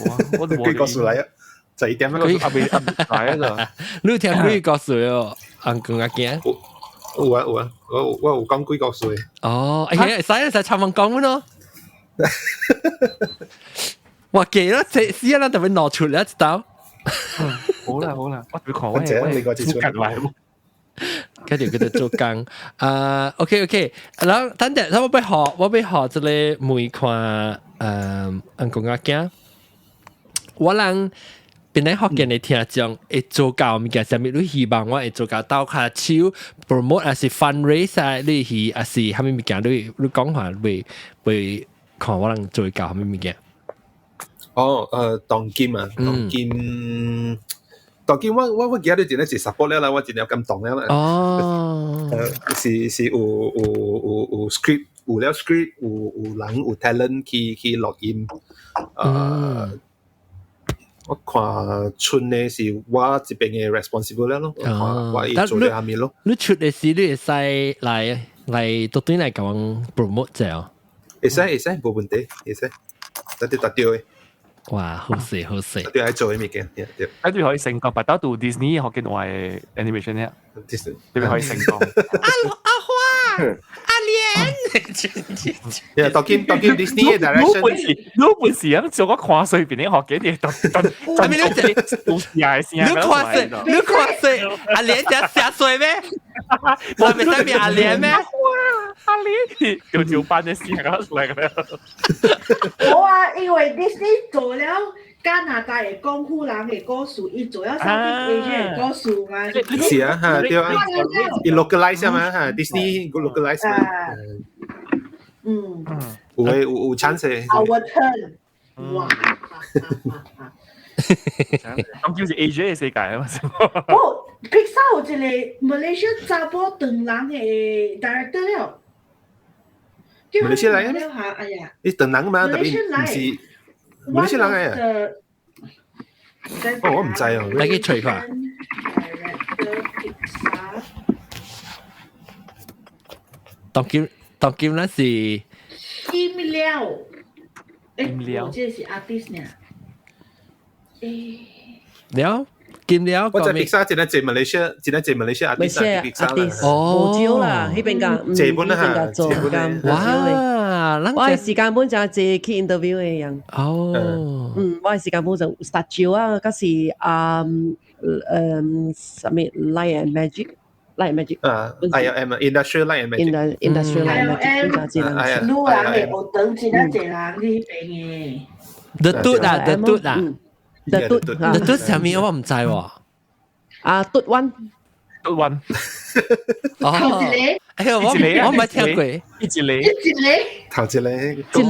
Speaker 3: 哇！我
Speaker 7: 幾個數嚟啊？就一點
Speaker 3: 啊！阿未阿來啊！
Speaker 1: 你聽幾個故事哦？阿公阿囝？
Speaker 7: 有啊有啊，我有講幾個故事。
Speaker 1: 哦，哎呀，會使會使插問講咯。我記得這死啊！咱特別拿出來一道。
Speaker 3: 好啦好啦，我會看我
Speaker 7: 我
Speaker 3: 做緊來。
Speaker 1: 跟住佢就做工。啊，OK OK，然後等陣，我欲學，我欲學這个梅看，阿公阿囝，我人本來福建的聽眾會做到物件，啥物你希望我會做到鬥跤手 promote 還是 fundraise 啊？你是還是啥物物件？你你講話會會看我人做到啥物物件？
Speaker 7: 哦，當今啊，當今。當今我記得你真係是 support 了啦，我真係感動了啦。
Speaker 1: 哦，
Speaker 7: 是是有有有有 script，有了 script，有有人有 talent 去去錄音。我看出呢是我這邊的 responsible 了咯，我會做了啥物咯。
Speaker 1: 你出的時你會使來來倒轉來共阮 promote 者哦。
Speaker 7: 會使會使，無問題，會使，得得得對的。
Speaker 1: 哇，好勢好勢！
Speaker 7: 對，愛做的物件，對對。
Speaker 3: 一對可以成功，白到到 Disney 學嘅話 animation 咧，
Speaker 7: Disney
Speaker 3: 對可以成功。
Speaker 1: 阿阿花，阿蓮，
Speaker 7: 呀，當今當今 Disney 的 direction，
Speaker 3: 你本是你本是啊，做個看水邊的學嘅啲，當當
Speaker 1: 係咪你
Speaker 3: 都是啊聲？
Speaker 1: 你看水，你看水，阿蓮只下水咩？我咪上面阿蓮咩？
Speaker 3: 阿蓮，條條班的聲出來個。
Speaker 4: 無啊，因為 Disney 做了加拿大的功夫人的故事，伊做了 Southeast Asia 的故事嘛。
Speaker 7: 是啊，嚇對啊，伊 localize 嘛嚇，Disney localize 嘛。有的有有 chance。
Speaker 4: Our turn，哇！
Speaker 3: 咁叫做 Asia 嘅世界啊嘛。
Speaker 4: 哦，Pixar 有一个 Malaysia 查某唐人的 director 了。
Speaker 7: 馬來西亞來咩？
Speaker 4: 哎呀，
Speaker 7: 你唐人嘛，特別毋是。馬來西亞人嘅。哦，我唔知啊。
Speaker 1: 你去吹看。當今當今咱是
Speaker 4: 金料，
Speaker 3: 金料，
Speaker 4: 這是 artist 呢。誒，
Speaker 1: 了金料，
Speaker 7: 我在 Pixar 真係做馬來西亞，真係做馬來西亞 artist，
Speaker 6: 哦，無少啦，彼邊間，
Speaker 7: 這本啊，
Speaker 6: 做間，
Speaker 1: 哇，
Speaker 6: 我係時間本就係去 interview 嘅人。
Speaker 1: 哦，
Speaker 6: 嗯，我係時間本就實照啊，嗰時啊，什麼 Light and Magic。Light Magic
Speaker 7: 啊，ILM Industrial Light and Magic
Speaker 6: Industrial Light and Magic，
Speaker 4: 女人嘅學堂真係濟人呢邊嘅。
Speaker 1: The Dude 啊，The Dude 啊
Speaker 6: ，The
Speaker 1: Dude，The Dude 上面我唔知喎。
Speaker 6: 啊，Dude One，
Speaker 3: Dude One，
Speaker 1: 頭
Speaker 4: 一個，
Speaker 1: 哎呀，我我唔係聽過，
Speaker 3: 一個，
Speaker 4: 一個，
Speaker 7: 頭一個，
Speaker 6: 一個，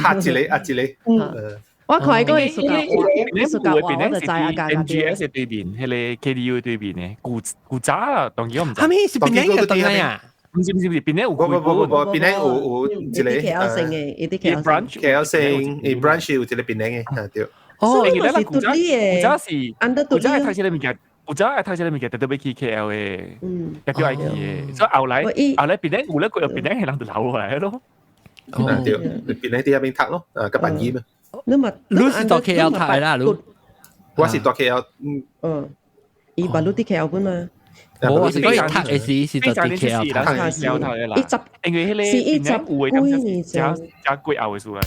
Speaker 7: 下一個，啊一個，
Speaker 6: 嗯。我看過藝術家，藝術家我就知啊，
Speaker 3: MGS 嘅對面，彼个 KDU 對面嘅古古早啊，當然我唔知。
Speaker 1: 係咪是檳城嘅當啊？
Speaker 3: 毋是毋是毋是，檳城有
Speaker 7: 不不不不不，檳城有有一個
Speaker 6: KL 城嘅，一啲 KL
Speaker 3: branch
Speaker 7: KL 城，伊 branch 有一個檳城嘅，啊對。
Speaker 6: 哦，
Speaker 3: 因為咱古早古早是古早愛
Speaker 6: 讀
Speaker 3: 這个物件，古早愛讀這个物件，特特欲去 KL 嘅，特別愛去嘅，所以後來後來檳城有咧，佢又檳城嘅人就留落來咯。
Speaker 7: 啊對，檳城佇遐邊讀咯，啊佮辦業嘛。
Speaker 6: 你嘛，
Speaker 1: 你是到 KL 讀啦，你？
Speaker 7: 我是到 KL，
Speaker 6: 嗯。嗯，伊把你佇 KL 本嘛？
Speaker 1: 我是講伊讀的時是到 KL
Speaker 3: 讀，讀
Speaker 6: 一十，
Speaker 3: 因為彼个
Speaker 6: 是一十幾年
Speaker 3: 前，加幾後的事來。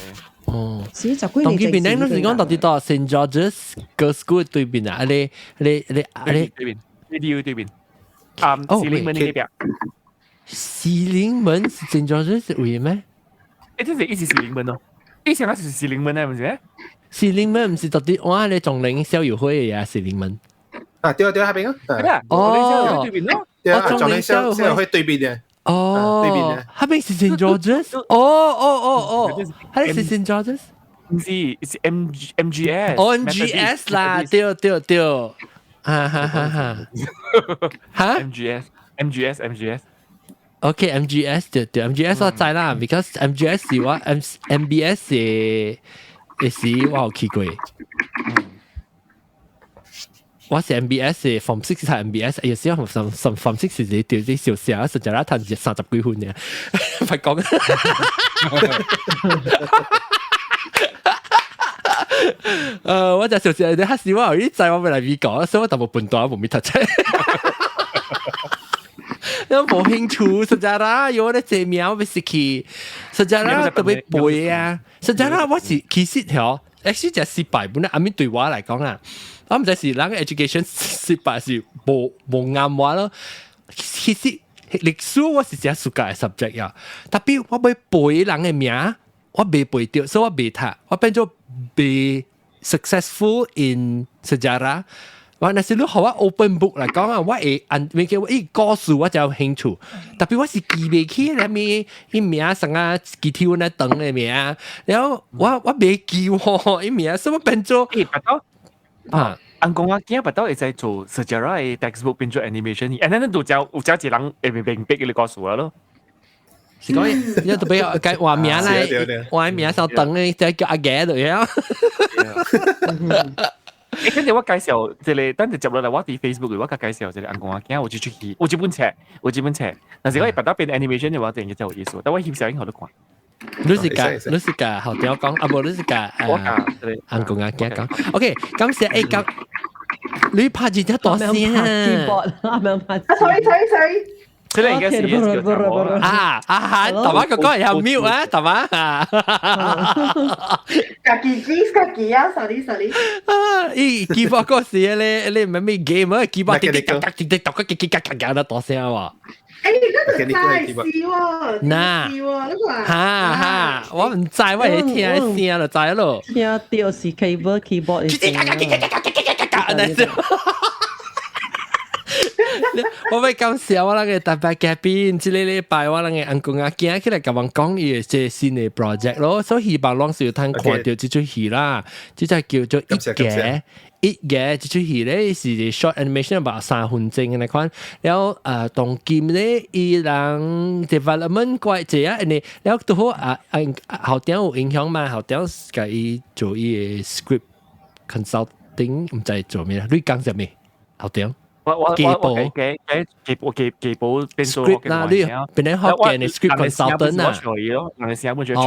Speaker 1: 哦，
Speaker 6: 是一十幾年。
Speaker 1: 當佢檳城，你是講到底到 Saint George's Girls School 對面啊？你你你你
Speaker 3: 對面，KDU 對面。啊，士林門那邊。
Speaker 1: 士林門是 Saint George's 位咩？
Speaker 3: 欸，這是一直士林門咯。以前我是士林門啊，毋是咩？
Speaker 1: 士林門毋是到底我咧中嶺逍遙會嘅啊，士林門。
Speaker 7: 啊，對啊對啊，彼邊啊。
Speaker 1: 哦，
Speaker 3: 對面咯。
Speaker 7: 對啊，中嶺逍遙會對面嘅。
Speaker 1: 哦，
Speaker 7: 對面嘅。
Speaker 1: 彼邊是 Saint George's？哦哦哦哦，彼是 Saint George's？
Speaker 3: 毋是，是 M M G S。
Speaker 1: 哦，M G S 啦，對對對，哈哈哈哈。哈
Speaker 3: ？M G S M G S M G S。
Speaker 1: OK M G S 對對 M G S 我知啦，because M G S 是我 M M B S 的的時我有去過。我是 M B S 的 Form Six 係 M B S，有時候 Form Form Six 是對啲小小，實際啦，讀30幾分嘅，唔講。我就小小，你彼時我有啲知我欲來美國，所以我淡薄笨蛋，無咪讀冊。你無興趣，實在啦，有我咧這名我欲失去，實在啦特別背啊，實在啦我是其實吼，actually 真失敗本來阿咪對我來講啊，我毋知是人 education 失敗是無無啱我咯。其實歷史我是真暑假的 subject 呀，特別我欲背人的名，我袂背著，所以我袂讀，我變做袂 successful in sejarah。我若是你予我 open book 來講啊，我會按，咪叫我伊故事我就有興趣，特別我是記袂起啥物伊名啥啊，記體溫長的名，然後我我袂記喎，伊名，所以我變做
Speaker 3: 欸，白到
Speaker 1: 啊，
Speaker 3: 翁公仔囝白到會使做 sejarah 的 textbook 變做 animation，and then 就有有一人會明白彼个故事啊咯。
Speaker 1: 是講你特別改換名來，換名稍長的，再叫阿爺就了。
Speaker 3: 欸，跟住我介紹這个，等陣接落來我佇 Facebook 我共介紹這个翁公仔囝有這齣戲，有這本冊，有這本冊。但是我白到變 animation 的話，就真有意思。但我翕相片予你看。
Speaker 1: 你是共你是共校長講，啊無你是共
Speaker 3: 我共
Speaker 1: 翁公仔囝講。OK，感謝欸，咁你拍字真大聲啊！
Speaker 6: 啱啱拍。
Speaker 4: 啊，sorry sorry sorry。
Speaker 3: 這個應該是
Speaker 1: 啊啊哈！大媽哥哥又 mute 啊，大媽啊！
Speaker 4: 家己記家己啊，sorry sorry。
Speaker 1: 啊！咦，keyboard 嗰時咧，你唔係咩 game 啊？keyboard 滴滴答答滴滴答答滴滴答答答大聲喎。
Speaker 4: 欸，你嗰個真係是喎，
Speaker 1: 嗱，
Speaker 4: 是喎，你看。
Speaker 1: 哈哈，我毋知，我係聽聲就知咯。
Speaker 6: 聽到是 keyboard keyboard
Speaker 1: 滴滴答答滴滴答答滴滴答答，按呢。我欲感謝我人个特別嘉賓，這个禮拜我人个翁公仔囝起來共阮講伊的這個新的 project 咯，所以希望攏是有通看著這齣戲啦，這隻叫做一家嘅這齣戲咧是 short animation 吧，3分鐘嘅那款，了當今咧伊人 development 過這啊，呢了都好啊啊校長有影響嘛，校長共伊做伊嘅 script consulting，毋知做咩，你講啥物？校長？
Speaker 3: 我我我我給給給我給給部變做
Speaker 1: script 啦，你變成學嘅 script consultant 啊，
Speaker 3: 哦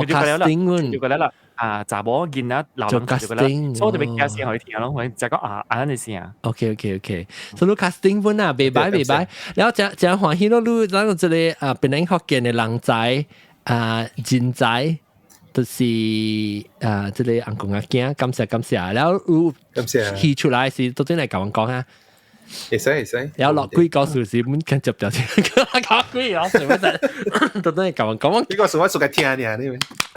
Speaker 3: ，casting 就過來啦，啊，查某囡仔老人就過來，所以我特別加聲予伊聽咯，我就講啊，按呢聲。
Speaker 1: OK，所以 casting 本啊，袂䆀袂䆀，然後真真歡喜咯，你咱個這個啊，檳城福建的人才啊人才，就是啊，這個翁公仔囝，感謝感謝，然後有
Speaker 7: 感謝
Speaker 1: 戲出來時，都真來共阮講啊。
Speaker 7: 會使會使，
Speaker 1: 然後落幾個數是阮看接掉先，講幾個數乜都真係共阮講。
Speaker 7: 呢個數我屬嘅聽呢，你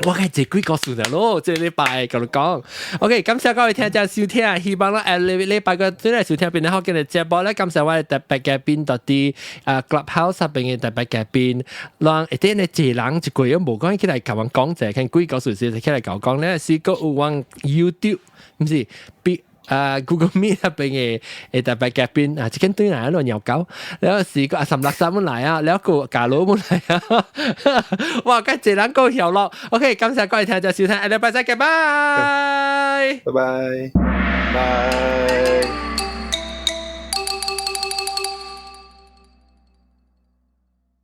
Speaker 1: 我係這幾個數的咯，這禮拜共你講。OK，感謝各位聽眾收聽，希望咧禮禮拜個轉來收聽檳城福建的節目咧，感謝我的特別嘉賓到佇啊 Clubhouse 入邊的特別嘉賓，讓一點咧一人一句都無講起來共阮講者，看幾個數是起來共講咧，是閣有阮 YouTube，毋是比。啊，Google Meet 入邊的的特別嘉賓啊，這間對來咯鳥狗，然後是個阿三六三們來啊，然後個假佬們來啊，哇，該這人夠曉咯。OK，感謝各位聽眾收聽，下禮拜再見，拜
Speaker 7: 拜拜
Speaker 5: 拜。